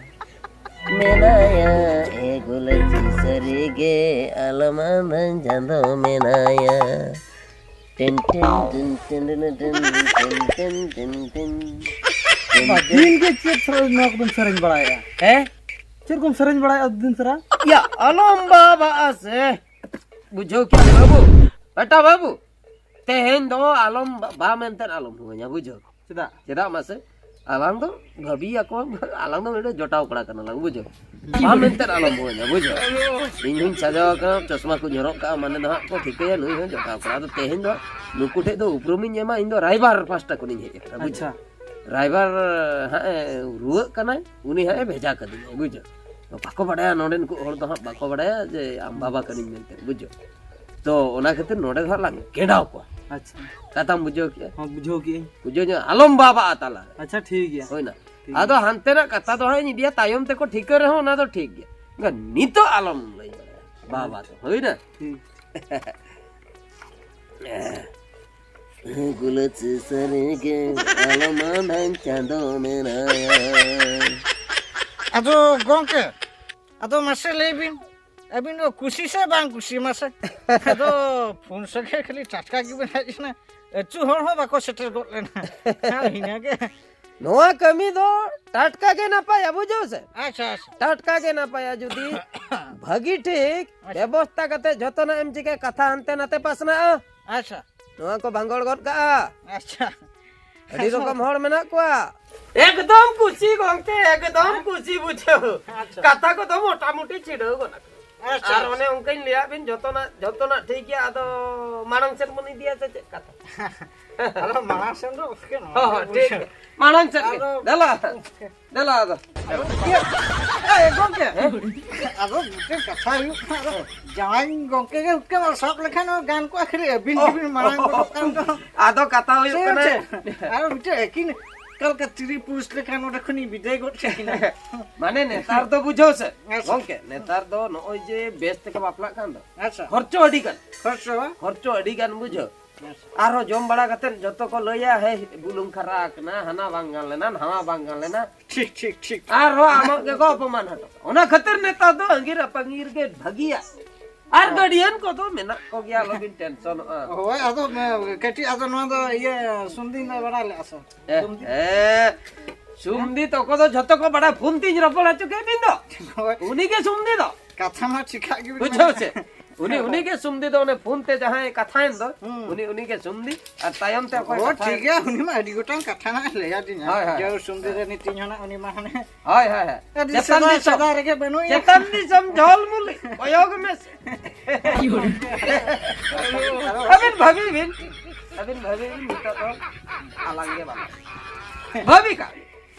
ᱢᱮᱱᱟᱭᱟ᱾ ᱮ ᱜᱩᱞᱟᱹᱪᱤ ᱥᱟᱹᱨᱤᱜᱮ ᱟᱞᱚᱢ ᱟᱸᱫᱷᱟᱧ ᱪᱟᱸᱫᱚ ᱢᱮᱱᱟᱭᱟ᱾ ᱴᱮᱱ ᱴᱮᱱ ᱴᱮᱱ ᱴᱮᱱ ᱴᱮᱱ ᱴᱮᱱ ᱴᱮᱱ ᱴᱮᱱ ᱴᱮᱱ᱾ ᱵᱟ, ᱫᱤᱱ ᱜᱮ ᱪᱮᱫ ᱥᱮᱨᱮᱧ ᱱᱚᱣᱟ ᱠᱚᱫᱚᱢ ᱥᱮᱨᱮᱧ ᱵᱟᱲᱟᱭᱟ? ᱦᱮᱸ? ᱪᱮᱫ ᱠᱚᱢ ᱥᱮᱨᱮᱧ ᱵᱟᱲᱟᱭᱟ ᱫᱤᱱ ᱥᱟᱨᱟ? ᱭᱟ, ᱟᱞᱚᱢ ᱵᱟᱵᱟᱜᱼᱟ ᱥᱮ᱾ ᱵᱩᱡᱷᱟᱹᱣ ᱠᱮᱫᱟ ᱵᱟᱹᱵᱩ? ᱵᱮᱴᱟ ᱵᱟᱹᱵᱩ, ᱛᱮᱦᱮᱧ ᱫᱚ ᱟᱞᱚᱢ ᱵᱟ-, ᱵᱟ ᱢᱮᱱᱛᱮ ᱟᱞᱚᱢ ᱦᱚᱦᱚᱧᱟ, ᱵᱩᱡᱷᱟᱹᱣ? ᱪᱮᱫᱟᱜ? ᱪᱮᱫᱟᱜ ᱢᱟᱥᱮ? ᱟᱞᱟᱝ ᱫᱚ ᱵᱷᱟᱹᱵᱤᱭᱟᱠᱚ, ᱟᱞᱟᱝ ᱫᱚ ᱢᱤᱫᱴᱮᱱ ᱡᱚᱴᱟᱣ ᱠᱚᱲᱟ ᱠᱟᱱᱟᱞᱟᱝ, ᱵᱩᱡᱷᱟᱹᱣ? ᱵᱟ ᱢᱮᱱᱛᱮ ᱟᱞᱚᱢ ᱦᱚᱦᱚᱧᱟ, ᱵᱩᱡᱷᱟᱹᱣ? ᱤᱧ ᱦᱚᱧ ᱥᱟᱡᱟᱣ ᱟᱠᱟᱱᱟ, ᱪᱚᱥᱢᱟ ᱠᱚᱧ ᱦᱚᱨᱚᱜ ᱠᱟᱜᱼᱟ, ᱢᱟᱱᱮ ᱫᱚ ᱦᱟᱸᱜ ᱠᱚ ᱴᱷᱤᱠᱟᱹᱭᱟ ᱱᱩᱭ ᱦᱚᱸ ᱡᱚᱴᱟᱣ ᱠᱚᱲᱟ᱾ ᱟᱫᱚ ᱛᱮᱦᱮᱧ ᱫᱚ ᱱᱩᱠᱩ ᱴᱷᱮᱡ ᱫᱚ ᱩᱯᱨᱩᱢᱤᱧ ᱮᱢᱟ, ᱤᱧ ᱫᱚ ᱨᱟᱭᱵᱟᱨ ᱯᱟᱥᱴᱟ ᱠᱷᱚᱱᱤᱧ ᱦᱮᱡ ᱟᱠᱟᱱᱟ, ᱵᱩᱡᱷᱟᱹᱣ? ᱟᱪᱪᱷᱟ᱾ ᱨᱟᱭᱵᱟᱨ ᱦᱟᱸᱜ ᱮ ᱨᱩᱣᱟᱹᱜ ᱠᱟᱱᱟᱭ, ᱩᱱᱤ ᱦᱟᱸᱜ ᱮ ᱵᱷᱮᱡᱟ ᱠᱟᱫᱤᱧᱟ, ᱵᱩᱡᱷᱟᱹᱣ? ᱛᱚ ᱵᱟᱠᱚ ᱵᱟᱰᱟᱭᱟ, ᱱᱚᱰᱮᱱ ᱠᱚ ᱦᱚᱲ ᱫᱚ ᱦᱟᱸᱜ ᱵᱟᱠᱚ ᱵᱟᱰᱟᱭᱟ ᱡᱮ ᱟᱢ ᱵᱟᱵᱟ ᱠᱟᱹᱱᱟᱹᱧ ᱢᱮᱱᱛᱮ, ᱵᱩᱡᱷᱟᱹᱣ? ᱛᱚ ᱚᱱᱟ ᱠᱷᱟᱹᱛᱤᱨ ᱱᱚᱰᱮ ᱫᱚ ᱦᱟᱸᱜ ᱞᱟᱝ ᱠᱮᱰᱟᱣ ᱠᱚᱣᱟ᱾ ᱟᱪᱪᱷᱟ᱾ ᱠᱟᱛᱷᱟᱢ ᱵᱩᱡᱷᱟᱹᱣ ᱠᱮᱜᱼᱟ? ᱦᱚᱸ, ᱵᱩᱡᱷᱟᱹᱣ ᱠᱮᱜᱼᱟᱹᱧ᱾ ᱵᱩᱡᱷᱟᱹᱣ ᱧᱚᱜ, ᱟᱞᱚᱢ ᱵᱟᱵᱟᱜᱼᱟ ᱛᱟᱞᱟ ᱨᱮ᱾ ᱟᱪᱪᱷᱟ, ᱴᱷᱤᱠ ᱜᱮᱭᱟ᱾ ᱦᱳᱭ ᱱᱟ᱾ ᱴᱷᱤᱠ ᱟᱫᱚ ᱜᱮᱭᱟ᱾ ᱦᱟᱱᱛᱮᱱᱟᱜ ᱠᱟᱛᱷᱟ ᱫᱚ ᱦᱟᱸᱜ ᱤᱧ ᱤᱫᱤᱭᱟ ᱛᱟᱭᱚᱢ ᱛᱮᱠᱚ ᱴᱷᱤᱠᱟᱹ ᱨᱮᱦᱚᱸ ᱚᱱᱟ ᱫᱚ ᱴᱷᱤᱠ ᱜᱮᱭᱟ᱾ ᱢᱮᱱᱠᱷᱟᱱ ᱱᱤᱛᱚᱜ ᱟᱞᱚᱢ ᱞᱟᱹᱭ ᱵᱟᱲᱟᱭᱟ ᱵᱟᱵᱟ ᱫᱚ, ᱦᱳᱭ ᱱᱟ? ᱴᱷᱤᱠ᱾ ᱜᱩᱞᱟᱹᱪ ᱥᱟᱹᱨᱤ ᱜᱮ ᱟᱞᱚᱢ ᱟᱫᱷᱟᱧ ᱪᱟᱸᱫᱚ ᱢᱮᱱᱟᱭᱟ᱾ ᱟᱫᱚ ᱜᱚᱝᱠᱮ, ᱟᱫᱚ ᱢᱟᱥᱮ ᱞᱟᱹᱭ ᱵᱤᱱ, ᱟᱹᱵᱤᱱ ᱫᱚ ᱠᱩᱥᱤ ᱥᱮ ᱵᱟᱝ ᱠᱩᱥᱤ ᱢᱟᱥᱮ? ᱟᱫᱚ ᱯᱷᱳᱱ ᱥᱟᱹᱜᱟᱹᱭ ᱠᱷᱟᱹᱞᱤ ᱴᱟᱴᱠᱟ ᱜᱮᱵᱤᱱ ᱦᱮᱡ ᱮᱱᱟ, ᱟᱹᱪᱩ ᱦᱚᱲ ᱦᱚᱸ ᱵᱟᱠᱚ ᱥᱮᱴᱮᱨ ᱜᱚᱫ ᱞᱮᱱᱟ᱾ ᱟᱨ ᱤᱱᱟᱹᱜᱮ᱾ ᱱᱚᱣᱟ ᱠᱟᱹᱢᱤ ᱫᱚ ᱴᱟᱴᱠᱟ ᱜᱮ ᱱᱟᱯᱟᱭᱟ, ᱵᱩᱡᱷᱟᱹᱣ ᱥᱮ? ᱟᱪᱪᱷᱟ, ᱟᱪᱪᱷᱟ᱾ ᱴᱟᱴᱠᱟ ᱜᱮ ᱱᱟᱯᱟᱭᱟ, ᱡᱩᱫᱤ ᱵᱷᱟᱹᱜᱤ ᱴᱷᱤᱠ ᱟᱪᱪᱷᱟ᱾ ᱵᱮᱵᱚᱥᱛᱟ ᱠᱟᱛᱮ ᱡᱷᱚᱛᱚᱱᱟᱜ ᱮᱢ ᱪᱤᱠᱟᱹ, ᱠᱟᱛᱷᱟ ᱦᱟᱱᱛᱮ ᱱᱟᱛᱮ ᱯᱟᱥᱱᱟᱜᱼᱟ᱾ ᱟᱪᱪᱷᱟ᱾ ᱱᱚᱣᱟ ᱠᱚ ᱵᱟᱝᱜᱚᱲ ᱜᱚᱫ ᱠᱟᱜᱼᱟ᱾ ᱟᱪᱪᱷᱟ᱾ ᱟᱹᱰᱤ ᱨᱚᱠᱚᱢ ᱦᱚᱲ ᱢᱮᱱᱟᱜ ᱠᱚᱣᱟ᱾ ᱮᱠᱫᱚᱢ ᱠᱩᱥᱤ ᱜᱚᱝᱠᱮ, ᱮᱠᱫᱚᱢ ᱠᱩᱥᱤ ᱵᱩᱡᱷᱟᱹᱣ᱾ ᱟᱪᱪᱷᱟ᱾ ᱠᱟᱛᱷᱟ ᱠᱚᱫᱚ ᱢᱚᱴᱟᱢᱩᱴᱤ ᱪᱷᱤᱰᱟᱹᱣ ᱜᱚᱫ ᱟᱠᱟᱱᱟ᱾ ᱟᱪᱪᱷᱟ, ᱟᱨ ᱟᱪᱪᱷᱟ᱾ ᱚᱱᱮ ᱚᱱᱠᱟᱧ ᱞᱟᱹᱭᱟᱫ ᱵᱤᱱ, ᱡᱚᱛᱚᱱᱟᱜ, ᱡᱚᱛᱚᱱᱟᱜ ᱴᱷᱤᱠ ᱜᱮᱭᱟ᱾ ᱟᱫᱚ ᱢᱟᱲᱟᱝ ᱥᱮᱫ ᱵᱚᱱ ᱤᱫᱤᱭᱟ ᱥᱮ ᱪᱮᱫ ᱠᱟᱛᱷᱟ? ᱟᱫᱚ ᱢᱟᱲᱟᱝ ᱥᱮᱱ ᱫᱚ ᱜᱚᱝᱠᱮ ᱱᱚᱣᱟ ᱦᱚᱸ, ᱜᱮ ᱦᱚᱸ, ᱴᱷᱤᱠ ᱵᱩᱡᱷᱟᱹᱣ᱾ ᱜᱮᱭᱟ᱾ ᱢᱟᱲᱟᱝ ᱥᱮᱫ ᱜᱮ᱾ ᱟᱫᱚ ᱫᱮᱞᱟ᱾ ᱫᱮᱞᱟ ᱟᱫᱚ᱾ ᱤᱭᱟᱹ, ᱮ, ᱜᱚᱝᱠᱮ, ᱟᱫᱚ ᱢᱤᱫᱴᱮᱱ ᱠᱟᱛᱷᱟ ᱦᱩᱭᱩᱜ ᱠᱟᱱᱟ, ᱟᱫᱚ ᱡᱟᱶᱟᱭ ᱜᱚᱝᱠᱮ ᱜᱮ ᱩᱱᱠᱩ ᱥᱟᱵ ᱞᱮᱠᱷᱟᱱ ᱦᱚᱸ ᱜᱟᱱ ᱠᱚᱜᱼᱟ, ᱠᱷᱟᱹᱞᱤ ᱟᱹᱵᱤᱱ ᱜᱮᱵᱤᱱ ᱢᱟᱲᱟᱝ ᱜᱚᱫᱚᱜ ᱠᱟᱱ ᱫᱚ᱾ ᱟᱫᱚ ᱠᱟᱛᱷᱟ ᱦᱩᱭᱩᱜ ᱥᱮ ᱠᱟᱱᱟ, ᱪᱮᱫ? ᱟᱨᱚ ᱢᱤᱫᱴᱮᱱ ᱮᱠᱤᱱ ᱚᱠᱟ ᱞᱮᱠᱟ ᱛᱤᱨᱤ ᱯᱩᱨᱩᱥ ᱞᱮᱠᱷᱟᱱ ᱚᱸᱰᱮ ᱠᱷᱚᱱᱤᱧ ᱵᱤᱫᱟᱹᱭ ᱜᱚᱫ ᱠᱟᱹᱠᱤᱱᱟ᱾ ᱢᱟᱱᱮ ᱱᱮᱛᱟᱨ ᱫᱚ ᱵᱩᱡᱷᱟᱹᱣ ᱥᱮ, ᱟᱪᱪᱷᱟ᱾ ᱜᱚᱝᱠᱮ, ᱱᱮᱛᱟᱨ ᱫᱚ ᱱᱚᱜᱼᱚᱭ ᱡᱮ ᱵᱮᱥ ᱛᱮᱠᱚ ᱵᱟᱯᱞᱟᱜ ᱠᱟᱱ ᱫᱚ, ᱟᱪᱪᱷᱟ᱾ ᱠᱷᱚᱨᱪᱚ ᱟᱹᱰᱤ ᱜᱟᱱ᱾ ᱠᱷᱚᱨᱪᱚ ᱵᱟᱝ? ᱠᱷᱚᱨᱪᱚ ᱟᱹᱰᱤ ᱜᱟᱱ, ᱵᱩᱡᱷᱟᱹᱣ᱾ ᱟᱪᱪᱷᱟ᱾ ᱟᱨᱦᱚᱸ ᱡᱚᱢ ᱵᱟᱲᱟ ᱠᱟᱛᱮ ᱡᱚᱛᱚ ᱠᱚ ᱞᱟᱹᱭᱟ, "ᱦᱮᱸ, ᱵᱩᱞᱩᱝ ᱠᱷᱟᱨᱟ ᱟᱠᱟᱱᱟ, ᱦᱟᱱᱟ ᱵᱟᱝ ᱜᱟᱱ ᱞᱮᱱᱟ, ᱱᱟᱣᱟ ᱵᱟᱝ ᱜᱟᱱ ᱞᱮᱱᱟ᱾" ᱴᱷᱤᱠ, ᱴᱷᱤᱠ, ᱴᱷᱤᱠ᱾ ᱟᱨᱦᱚᱸ ᱟᱢᱟᱜ ᱜᱮᱠᱚ ᱚᱯᱚᱢᱟᱱ ᱦᱚᱴᱚ ᱠᱟᱜᱼᱟ᱾ ᱚᱱᱟ ᱠᱷᱟᱹᱛᱤᱨ ᱱᱮᱛᱟᱨ ᱫᱚ ᱟᱺᱜᱤᱨ ᱟᱯᱟᱺᱜᱤᱨ ᱜᱮ ᱵᱷᱟᱹᱜᱤᱭᱟ᱾ ᱟᱨ ᱜᱟᱹᱰᱤᱭᱟᱱ ᱠᱚᱫᱚ ᱢᱮᱱᱟᱜ ᱠᱚᱜᱮᱭᱟ, ᱟᱞᱚᱵᱤᱱ ᱴᱮᱱᱥᱚᱱᱚᱜᱼᱟ᱾ ᱦᱳᱭ, ᱟᱫᱚ ᱢᱮ-, ᱠᱟᱹᱴᱤᱡ ᱟᱫᱚ ᱱᱚᱣᱟ ᱫᱚ ᱤᱭᱟᱹ ᱥᱩᱢᱫᱤᱱ ᱫᱚ ᱵᱟᱲᱟᱭ ᱞᱮᱜᱼᱟ ᱥᱮ? ᱮ, ᱥᱩᱢᱫᱤᱱ? ᱮ, ᱥᱩᱢᱫᱤ ᱛᱟᱠᱚ ᱫᱚ ᱡᱷᱚᱛᱚ ᱠᱚ ᱵᱟᱲᱟᱭ, ᱯᱷᱳᱱ ᱛᱤᱧ ᱨᱚᱯᱚᱲ ᱦᱚᱪᱚ ᱠᱮᱫ ᱵᱤᱱ ᱫᱚ᱾ ᱦᱳᱭ᱾ ᱩᱱᱤ ᱜᱮ ᱥᱩᱢᱫᱤ ᱫᱚ᱾ ᱠᱟᱛᱷᱟ ᱢᱟ ᱴᱷᱤᱠᱟᱜ ᱜᱮᱵᱤᱱ ᱵᱩᱡᱷᱟᱹᱣ ᱢᱮᱱ᱾ ᱪᱮ? ᱩᱱᱤ, ᱩᱱᱤ ᱜᱮ ᱥᱩᱢᱫᱤ ᱫᱚ, ᱚᱱᱮ ᱯᱷᱳᱱ ᱛᱮ ᱡᱟᱦᱟᱸᱭ ᱠᱟᱛᱷᱟᱭᱮᱱ ᱫᱚ, ᱦᱩᱸ᱾ ᱩᱱᱤ, ᱩᱱᱤ ᱜᱮ ᱥᱩᱢᱫᱤ᱾ ᱟᱨ ᱛᱟᱭᱚᱢ ᱛᱮ ᱚᱠᱚᱭ ᱚ, ᱠᱟᱛᱷᱟᱭᱮᱱ? ᱴᱷᱤᱠ ᱜᱮᱭᱟ, ᱩᱱᱤ ᱢᱟ ᱟᱹᱰᱤ ᱜᱚᱴᱟᱝ ᱠᱟᱛᱷᱟ ᱱᱟᱜ ᱞᱟᱹᱭ ᱟᱹᱫᱤᱧᱟ᱾ ᱦᱳᱭ, ᱦᱳᱭ᱾ ᱡᱮ ᱥᱩᱢᱫᱤ ᱨᱮ ᱱᱤᱛᱤᱧ ᱦᱚᱸ ᱱᱟᱜ ᱩᱱᱤ ᱢᱟ ᱦᱟᱱᱮ ᱦᱳᱭ, ᱦᱳᱭ, ᱦᱳᱭ᱾ ᱟᱹᱰᱤ ᱪᱮᱛᱟᱱ ᱥᱮᱫᱟᱭ, ᱫᱤᱥᱚᱢ, ᱥᱮᱫᱟᱭ ᱨᱮᱜᱮ ᱵᱟᱹᱱᱩᱭᱟ᱾ ᱪᱮᱛᱟᱱ ᱫᱤᱥᱚᱢ ᱡᱷᱚᱞᱢᱩᱞᱤ ᱠᱚᱭᱚᱜ ᱢᱮ ᱥᱮ᱾ ᱟᱹᱵᱤᱱ ᱵᱷᱟᱹᱵᱤ ᱵᱤᱱ, ᱟᱹᱵᱤᱱ ᱵᱷᱟᱹᱵᱤ ᱵᱤᱱ, ᱱᱤᱛᱚᱜ ᱫᱚ ᱟᱞᱟᱝ ᱜᱮ ᱵᱟᱞᱟᱝ ᱵᱷᱟᱹᱵᱤ ᱠᱟᱜ ᱵᱤᱱ᱾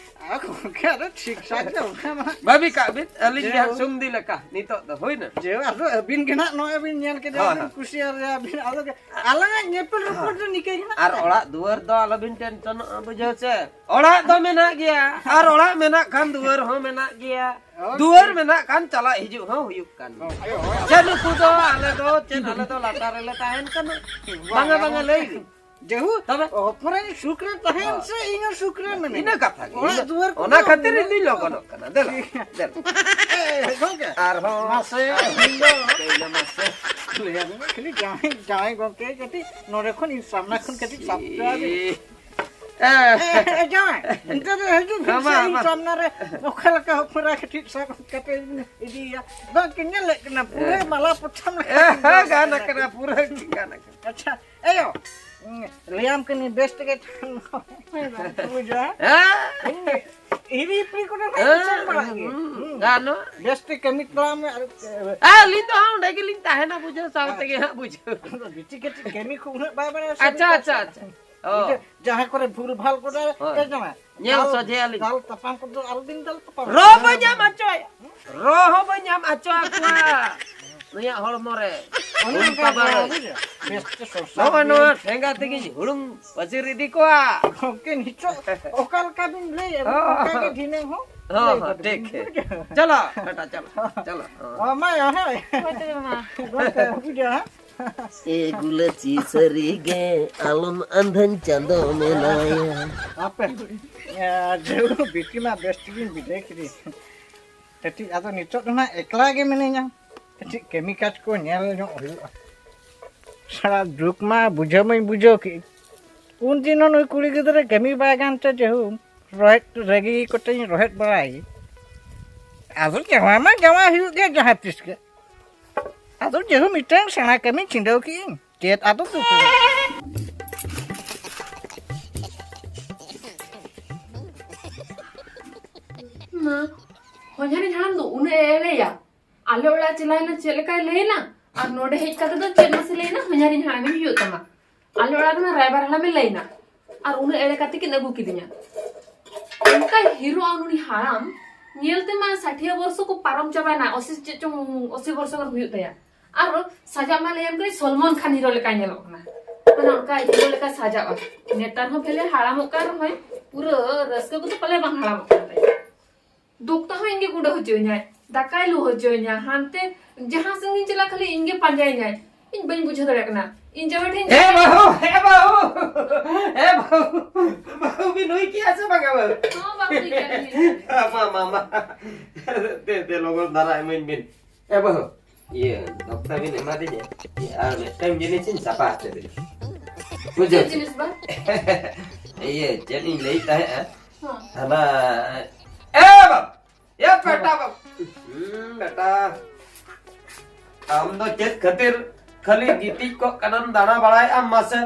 ᱟᱨ ᱜᱚᱢᱠᱮ, ᱟᱫᱚ ᱴᱷᱤᱠ ᱴᱷᱟᱠ ᱜᱮ ᱚᱱᱠᱟ ᱢᱟ᱾ ᱵᱷᱟᱹᱵᱤ ᱠᱟᱜ ᱵᱤᱱ, ᱟᱹᱞᱤᱧ ᱡᱮ ᱡᱟᱦᱟᱸ ᱥᱩᱢᱫᱤ ᱞᱮᱠᱟ ᱱᱤᱛᱚᱜ ᱫᱚ ᱦᱩᱭᱱᱟ᱾ ᱡᱮ ᱟᱫᱚ ᱟᱹᱵᱤᱱ ᱜᱮ ᱱᱟᱜ ᱱᱚᱜᱼᱚᱭ ᱵᱤᱱ ᱧᱮᱞ ᱠᱮᱫᱮᱭᱟ, ᱦᱳᱭ, ᱵᱤᱱ ᱦᱳᱭ᱾ ᱠᱩᱥᱤᱭᱟᱫᱮᱭᱟ ᱵᱤᱱ, ᱟᱫᱚ ᱜᱮ ᱟᱞᱟᱝᱟᱜ ᱧᱮᱯᱮᱞ ᱨᱚᱯᱚᱲ ᱫᱚ ᱱᱤᱠᱟᱹ ᱜᱮ ᱱᱟᱜ᱾ ᱟᱨ ᱚᱲᱟᱜ ᱫᱩᱣᱟᱹᱨ ᱫᱚ ᱟᱞᱚᱵᱤᱱ ᱴᱮᱱᱥᱚᱱᱚᱜᱼᱟ, ᱵᱩᱡᱷᱟᱹᱣ ᱪᱮ? ᱚᱲᱟᱜ ᱫᱚ ᱢᱮᱱᱟᱜ ᱜᱮᱭᱟ, ᱟᱨ ᱚᱲᱟᱜ ᱢᱮᱱᱟᱜ ᱠᱷᱟᱱ ᱫᱩᱣᱟᱹᱨ ᱦᱚᱸ ᱢᱮᱱᱟᱜ ᱜᱮᱭᱟ᱾ ᱦᱳᱭ᱾ ᱫᱩᱣᱟᱹᱨ ᱢᱮᱱᱟᱜ ᱠᱷᱟᱱ ᱪᱟᱞᱟᱜ ᱦᱤᱡᱩᱜ ᱦᱚᱸ ᱦᱩᱭᱩᱜ ᱠᱟᱱ ᱜᱮᱭᱟ᱾ ᱦᱳᱭ, ᱦᱳᱭ᱾ ᱥᱮ ᱱᱩᱠᱩ ᱫᱚ ᱟᱞᱮ ᱫᱚ ᱪᱮᱫ, ᱟᱞᱮ ᱫᱚ ᱞᱟᱛᱟᱨ ᱨᱮᱞᱮ ᱛᱟᱦᱮᱱ ᱠᱟᱱᱟ? ᱵᱟᱝᱟ, ᱵᱟᱝᱟ, ᱞᱟᱹᱭ ᱵᱤᱱ᱾ ᱡᱮᱦᱩ, ᱛᱚᱵᱮ? ᱚᱯᱷ ᱨᱮ ᱥᱩᱠ ᱨᱮ ᱛᱟᱦᱮᱱ ᱦᱳᱭ᱾ ᱥᱮ ᱤᱧ ᱦᱚᱸ ᱥᱩᱠ ᱨᱮ ᱢᱮᱱᱟᱹᱧᱟ᱾ ᱤᱱᱟᱹ ᱠᱟᱛᱷᱟ ᱜᱮ, ᱚᱲᱟᱜ ᱤᱱᱟᱹ, ᱫᱩᱣᱟᱹᱨ ᱚᱱᱟ ᱠᱚᱫᱚ ᱠᱷᱟᱹᱛᱤᱨ ᱤᱧ ᱫᱩᱧ ᱞᱚᱜᱚᱱᱚᱜ ᱠᱟᱱᱟ᱾ ᱫᱮᱞᱟ, ᱫᱮᱞᱟ᱾ ᱮ, ᱜᱚᱢᱠᱮ᱾ ᱟᱨᱦᱚᱸ᱾ ᱢᱟᱥᱮ, ᱤᱧ ᱫᱚ ᱞᱟᱹᱭ ᱢᱮ ᱢᱟᱥᱮ᱾ ᱞᱟᱹᱭ ᱢᱮ ᱠᱷᱟᱹᱞᱤ ᱡᱟᱶᱟᱭ, ᱡᱟᱶᱟᱭ ᱜᱚᱢᱠᱮ ᱠᱟᱹᱴᱤᱡ ᱱᱚᱰᱮ ᱠᱷᱚᱱ ᱤᱧ ᱥᱟᱢᱱᱟ ᱠᱷᱚᱱ ᱠᱟᱹᱴᱤᱡ ᱥᱟᱵ ᱦᱚᱪᱚ ᱟᱹᱞᱤᱧ᱾ ᱮ᱾ ᱮ, ᱮ, ᱡᱟᱶᱟᱭ, ᱱᱤᱛᱚᱜ ᱫᱚ ᱦᱤᱡᱩᱜ ᱵᱤᱱ ᱢᱟ, ᱥᱮ, ᱤᱧ ᱢᱟ᱾ ᱥᱟᱢᱱᱟ ᱨᱮ ᱚᱠᱟ ᱞᱮᱠᱟ ᱦᱚᱯᱚᱱ ᱮᱨᱟ ᱠᱟᱹᱴᱤᱡ ᱥᱟᱵ ᱠᱟᱛᱮ ᱤᱧ ᱤᱫᱤᱭᱮᱭᱟ᱾ ᱵᱟᱝ ᱠᱤᱱ ᱧᱮᱞᱮᱫ ᱠᱤᱱᱟ, ᱯᱩᱨᱟᱹ ᱮ᱾ ᱢᱟᱞᱟ ᱯᱚᱪᱷᱟᱢ ᱞᱮᱠᱟ ᱮ, ᱠᱤᱱ ᱧᱮᱞᱚᱜ ᱜᱟᱱ ᱠᱟᱱᱟ᱾ ᱠᱟᱱᱟ, ᱯᱩᱨᱟᱹ ᱜᱟᱱ ᱠᱟᱱᱟ᱾ ᱟᱪᱪᱷᱟ, ᱮᱭᱳ, ᱩᱸ, ᱞᱟᱹᱭᱟᱢ ᱠᱟᱹᱱᱟᱹᱧ ᱵᱮᱥ ᱛᱮᱜᱮ ᱛᱟᱦᱮᱱ ᱢᱮ᱾ ᱵᱩᱡᱷᱟᱹᱣ? ᱦᱮᱸ? ᱦᱤᱨᱤ ᱦᱤᱯᱤᱨᱤ ᱠᱚᱫᱚ ᱦᱟᱸᱜ ᱦᱮᱸ, ᱪᱮᱫ ᱮᱢ ᱵᱟᱲᱟᱜ ᱜᱮᱭᱟ? ᱦᱩᱸ, ᱦᱩᱸ᱾ ᱜᱟᱱᱚᱜ᱾ ᱵᱮᱥ ᱛᱮ ᱠᱟᱹᱢᱤ ᱛᱟᱲᱟᱢ ᱢᱮ ᱟᱨ, ᱮ, ᱟᱹᱞᱤᱧ ᱫᱚ ᱦᱟᱸᱜ ᱚᱸᱰᱮ ᱜᱮᱞᱤᱧ ᱛᱟᱦᱮᱱᱟ, ᱵᱩᱡᱷᱟᱹᱣ, ᱥᱟᱶ ᱛᱮᱜᱮ ᱦᱟᱸᱜ, ᱵᱩᱡᱷᱟᱹᱣ᱾ ᱟᱫᱚ ᱵᱤᱴᱤ ᱠᱟᱹᱴᱤᱡ ᱠᱟᱹᱢᱤ ᱠᱚ ᱩᱱᱟᱹᱜ ᱵᱟᱭ ᱵᱟᱲᱟᱭᱟ ᱥᱮ, ᱟᱪᱪᱷᱟ, ᱩᱱᱤ ᱟᱪᱪᱷᱟ, ᱠᱟᱪᱟ᱾ ᱟᱪᱪᱷᱟ᱾ ᱚ᱾ ᱤᱱᱠᱟᱹ ᱡᱟᱦᱟᱸ ᱠᱚᱨᱮ ᱵᱷᱩᱞ ᱵᱷᱟᱞ ᱠᱚ ᱫᱟᱲᱮ, ᱦᱳᱭ᱾ ᱮ, ᱡᱟᱶᱟᱭ, ᱧᱮᱞ ᱫᱟᱞ, ᱥᱚᱡᱷᱮᱭᱟᱞᱤᱧ᱾ ᱫᱟᱞ ᱛᱟᱯᱟᱢ ᱠᱚᱫᱚ ᱟᱞᱚᱵᱤᱱ ᱫᱟᱞ ᱛᱟᱯᱟᱢ᱾ ᱨᱚ ᱵᱟᱹᱧ ᱮᱢ ᱦᱚᱪᱚᱣᱟᱭᱟ᱾ ᱨᱚ ᱦᱚᱸ ᱵᱟᱹᱧ ᱮᱢ ᱦᱚᱪᱚ ᱟᱠᱚᱣᱟ᱾ ᱱᱩᱭᱟᱜ ᱦᱚᱲᱢᱚ ᱨᱮ᱾ ᱚᱱᱮ ᱦᱩᱲᱩᱝ ᱚᱱᱠᱟ ᱠᱟᱵᱟ ᱜᱮ, ᱨᱮ᱾ ᱵᱩᱡᱷᱟᱹᱣ? ᱵᱮᱥ ᱛᱮ ᱥᱚᱨᱥᱟ ᱱᱚᱜᱼᱚᱭ ᱵᱤᱱ᱾ ᱱᱚᱣᱟ ᱴᱷᱮᱸᱜᱟ ᱛᱮᱜᱮᱧ ᱦᱩᱲᱩᱝ ᱯᱟᱹᱥᱤᱨ ᱤᱫᱤ ᱠᱚᱣᱟ᱾ ᱜᱚᱢᱠᱮ, ᱱᱤᱛᱚᱜ ᱚᱠᱟ ᱞᱮᱠᱟ ᱵᱤᱱ ᱞᱟᱹᱭᱮᱫ, ᱦᱚᱸ᱾ ᱚᱱᱠᱟ ᱜᱮ ᱫᱷᱤᱱᱟᱹᱝ ᱦᱚᱸ ᱦᱚᱸ, ᱞᱟᱹᱭ ᱦᱚᱸ, ᱜᱚᱫ ᱴᱷᱤᱠ, ᱵᱤᱱ, ᱴᱷᱤᱠ᱾ ᱵᱩᱡᱷᱟᱹᱣ? ᱪᱚᱞᱚ, ᱵᱮᱴᱟ, ᱪᱚᱞᱚ, ᱪᱚᱞᱚ, ᱦᱚᱸ᱾ ᱚ, ᱢᱟ, ᱦᱳᱭ᱾ ᱦᱳᱭ, ᱛᱚᱵᱮ ᱢᱟ᱾ ᱜᱚᱢᱠᱮ, ᱵᱩᱡᱷᱟᱹᱣ, ᱦᱮᱸ? ᱮ ᱜᱩᱞᱟᱹᱪᱤ ᱥᱟᱹᱨᱤ ᱜᱮ ᱟᱞᱚᱢ ᱟᱸᱫᱷᱟᱧ ᱪᱟᱸᱫᱚ ᱢᱮᱱᱟᱭᱟ᱾ ᱟᱯᱮ, ᱮ, ᱡᱮᱦᱩ ᱵᱤᱴᱤ ᱢᱟ ᱵᱮᱥ ᱴᱷᱤᱠᱤᱧ ᱵᱤᱫᱟᱹᱭ ᱠᱮᱫᱮ᱾ ᱠᱟᱹᱴᱤᱡ ᱟᱫᱚ ᱱᱤᱛᱚᱜ ᱫᱚ ᱱᱟᱜ ᱮᱠᱞᱟ ᱜᱮ ᱢᱤᱱᱟᱹᱧᱟ᱾ ᱠᱟᱹᱴᱤᱡ ᱠᱟᱹᱢᱤ ᱠᱟᱡᱽ ᱠᱚ ᱧᱮᱞ ᱧᱚᱜ ᱦᱩᱭᱩᱜᱼᱟ᱾ ᱥᱟᱞᱟ ᱡᱩᱜᱽ ᱢᱟ ᱵᱩᱡᱷᱟᱹᱣ ᱢᱟᱧ ᱵᱩᱡᱷᱟᱹᱣ ᱠᱮᱫ, ᱩᱱ ᱫᱤᱱ ᱦᱚᱸ ᱱᱩᱭ ᱠᱩᱲᱤ ᱜᱤᱫᱽᱨᱟᱹ ᱠᱟᱹᱢᱤ ᱵᱟᱭ ᱜᱟᱱ ᱛᱮ ᱡᱮᱦᱩ ᱨᱚᱦᱮᱫ ᱨᱮᱜᱮ ᱠᱚᱛᱮᱧ ᱨᱚᱦᱮᱫ ᱵᱟᱲᱟᱭ᱾ ᱟᱫᱚ ᱡᱟᱶᱟᱭ ᱢᱟ ᱡᱟᱶᱟᱭ ᱦᱩᱭᱩᱜ ᱜᱮᱭᱟ ᱡᱟᱦᱟᱸ ᱛᱤᱥ ᱜᱮ᱾ ᱟᱫᱚ ᱡᱮᱦᱩ ᱢᱤᱫᱴᱟᱝ ᱥᱮᱬᱟ ᱠᱟᱹᱢᱤ ᱪᱷᱤᱸᱰᱟᱹᱣ ᱠᱮᱫᱟᱹᱧ, ᱪᱮᱫ ᱟᱫᱚ ᱫᱩᱠ ᱨᱮ᱾ ᱢᱟ, ᱦᱚᱧᱦᱟᱨᱤᱧ ᱦᱟᱲᱟᱢ ᱫᱚ ᱩᱱᱟᱹᱜ ᱮ ᱮᱲᱮᱭᱟ᱾ ᱟᱞᱮ ᱚᱲᱟᱜ ᱪᱟᱞᱟᱣᱮᱱᱟ, ᱪᱮᱫ ᱞᱮᱠᱟᱭ ᱞᱟᱹᱭᱮᱱᱟ, ᱟᱨ ᱱᱚᱰᱮ ᱦᱮᱡ ᱠᱟᱛᱮ ᱫᱚ ᱪᱮᱫ ᱢᱟᱥᱮ ᱞᱟᱹᱭᱮᱱᱟ, ᱦᱚᱧᱦᱟᱨᱤᱧ ᱦᱟᱲᱟᱢᱮ ᱦᱩᱭᱩᱜ ᱛᱟᱢᱟ᱾ ᱟᱞᱮ ᱚᱲᱟᱜ ᱨᱮᱢᱟ ᱨᱟᱭᱵᱟᱨ ᱦᱟᱲᱟᱢᱮ ᱞᱟᱹᱭᱮᱱᱟ, ᱟᱨ ᱩᱱᱟᱹᱜ ᱮᱲᱮ ᱠᱟᱛᱮ ᱠᱤᱱ ᱟᱹᱜᱩ ᱠᱤᱫᱤᱧᱟ᱾ ᱚᱱᱠᱟ ᱦᱤᱨᱳ ᱟᱨ ᱩᱱᱤ ᱦᱟᱲᱟᱢ ᱧᱮᱞ ᱛᱮᱢᱟ ᱥᱟᱴᱷᱤᱭᱟᱹ ᱵᱚᱨᱥᱚ ᱠᱚ ᱯᱟᱨᱚᱢ ᱪᱟᱵᱟᱭᱮᱱᱟ, ᱚᱥᱤ ᱪᱮᱫ ᱪᱚᱝ ᱚᱥᱤ ᱵᱚᱨᱥᱚ ᱜᱟᱱ ᱦᱩᱭᱩᱜ ᱛᱟᱭᱟ᱾ ᱟᱨ ᱥᱟᱡᱟᱜ ᱢᱟ ᱞᱟᱹᱭᱟᱢ ᱠᱟᱹᱱᱟᱹᱧ ᱥᱚᱞᱢᱚᱱ ᱠᱷᱟᱱ ᱦᱤᱨᱳ ᱞᱮᱠᱟᱭ ᱧᱮᱞᱚᱜ ᱠᱟᱱᱟ᱾ ᱢᱟᱱᱮ ᱚᱱᱠᱟ ᱦᱤᱨᱳ ᱞᱮᱠᱟ ᱥᱟᱡᱟᱜᱼᱟ᱾ ᱱᱮᱛᱟᱨ ᱦᱚᱸ ᱵᱷᱮᱞᱮ ᱦᱟᱲᱟᱢᱚᱜ ᱠᱟᱱ ᱨᱮᱦᱚᱸᱭ ᱯᱩᱨᱟᱹ ᱨᱟᱹᱥᱠᱟᱹ ᱠᱚᱫᱚ ᱯᱟᱞᱮ ᱵᱟᱝ ᱦᱟᱲᱟᱢᱚᱜ ᱠᱟᱱ ᱛᱟᱭᱟ᱾ ᱫᱚᱠᱛᱟ ᱦᱚᱸ ᱤᱧ ᱜᱮ ᱜᱩᱸᱰᱟᱹ ᱦᱚᱪᱚᱧᱟᱭ, ᱫᱟᱠᱟᱭ ᱞᱩ ᱦᱚᱪᱚᱧᱟ, ᱦᱟᱱᱛᱮ ᱡᱟᱦᱟᱸ ᱥᱮᱫ ᱜᱤᱧ ᱪᱟᱞᱟᱜ ᱠᱷᱟᱹᱞᱤ ᱤᱧ ᱜᱮ ᱯᱟᱸᱡᱟᱭᱤᱧᱟᱭ᱾ ᱤᱧ ᱵᱟᱹᱧ ᱵᱩᱡᱷᱟᱹᱣ ᱫᱟᱲᱮᱭᱟᱜ ᱠᱟᱱᱟ᱾ ᱤᱧ ᱡᱟᱶᱟᱭ ᱴᱷᱮᱱ ᱮ ᱵᱟᱹᱦᱩ, ᱮ ᱵᱟᱹᱦᱩ, ᱮ ᱵᱟᱹᱦᱩ, ᱵᱟᱹᱦᱩ ᱵᱤᱱ ᱦᱩᱭ ᱠᱮᱜᱼᱟ ᱥᱮ ᱵᱟᱝᱟ ᱵᱟᱹᱦᱩ? ᱦᱚᱸ, ᱵᱟᱹᱦᱩ ᱦᱩᱭ ᱠᱟᱱ ᱜᱮᱭᱟ᱾ ᱢᱟ, ᱢᱟ, ᱢᱟ᱾ ᱫᱮ, ᱫᱮ, ᱞᱚᱜᱚᱱ ᱫᱷᱟᱨᱟ ᱤᱢᱟᱹᱧ ᱵᱤᱱ᱾ ᱮ ᱵᱟᱹᱦᱩ, ᱤᱭᱟᱹ, ᱫᱚᱠᱛᱟ ᱵᱤᱱ ᱮᱢᱟ ᱫᱤᱧᱟ᱾ ᱤᱭᱟᱹ, ᱟᱨ ᱢᱤᱫᱴᱟᱝ ᱡᱤᱱᱤᱥ ᱤᱧ ᱥᱟᱯᱷᱟ ᱦᱚᱪᱚ ᱵᱤᱱᱟ᱾ ᱵᱩᱡᱷᱟᱹᱣ? ᱪᱮᱫ ᱡᱤᱱᱤᱥ ᱵᱟ? ᱤᱭᱟᱹ, ᱪᱮᱫ ᱤᱧ ᱞᱟᱹᱭᱮᱫ ᱛᱟᱦᱮᱸᱜᱼᱟ? ᱦᱚᱸ᱾ ᱦᱟᱱᱟ, ᱮ ᱵᱟᱹᱵᱩ! ᱮ ᱵᱮᱴᱟ ᱵᱟᱹᱵᱩ! ᱦᱩᱸ, ᱵᱮᱴᱟ᱾ ᱟᱢ ᱫᱚ ᱪᱮᱫ ᱠᱷᱟᱹᱛᱤᱨ ᱠᱷᱟᱹᱞᱤ ᱜᱤᱛᱤᱡ ᱠᱚᱜ ᱠᱟᱱᱟᱢ, ᱫᱟᱬᱟ ᱵᱟᱲᱟᱭᱮᱫ ᱟᱢ ᱢᱟᱥᱮ?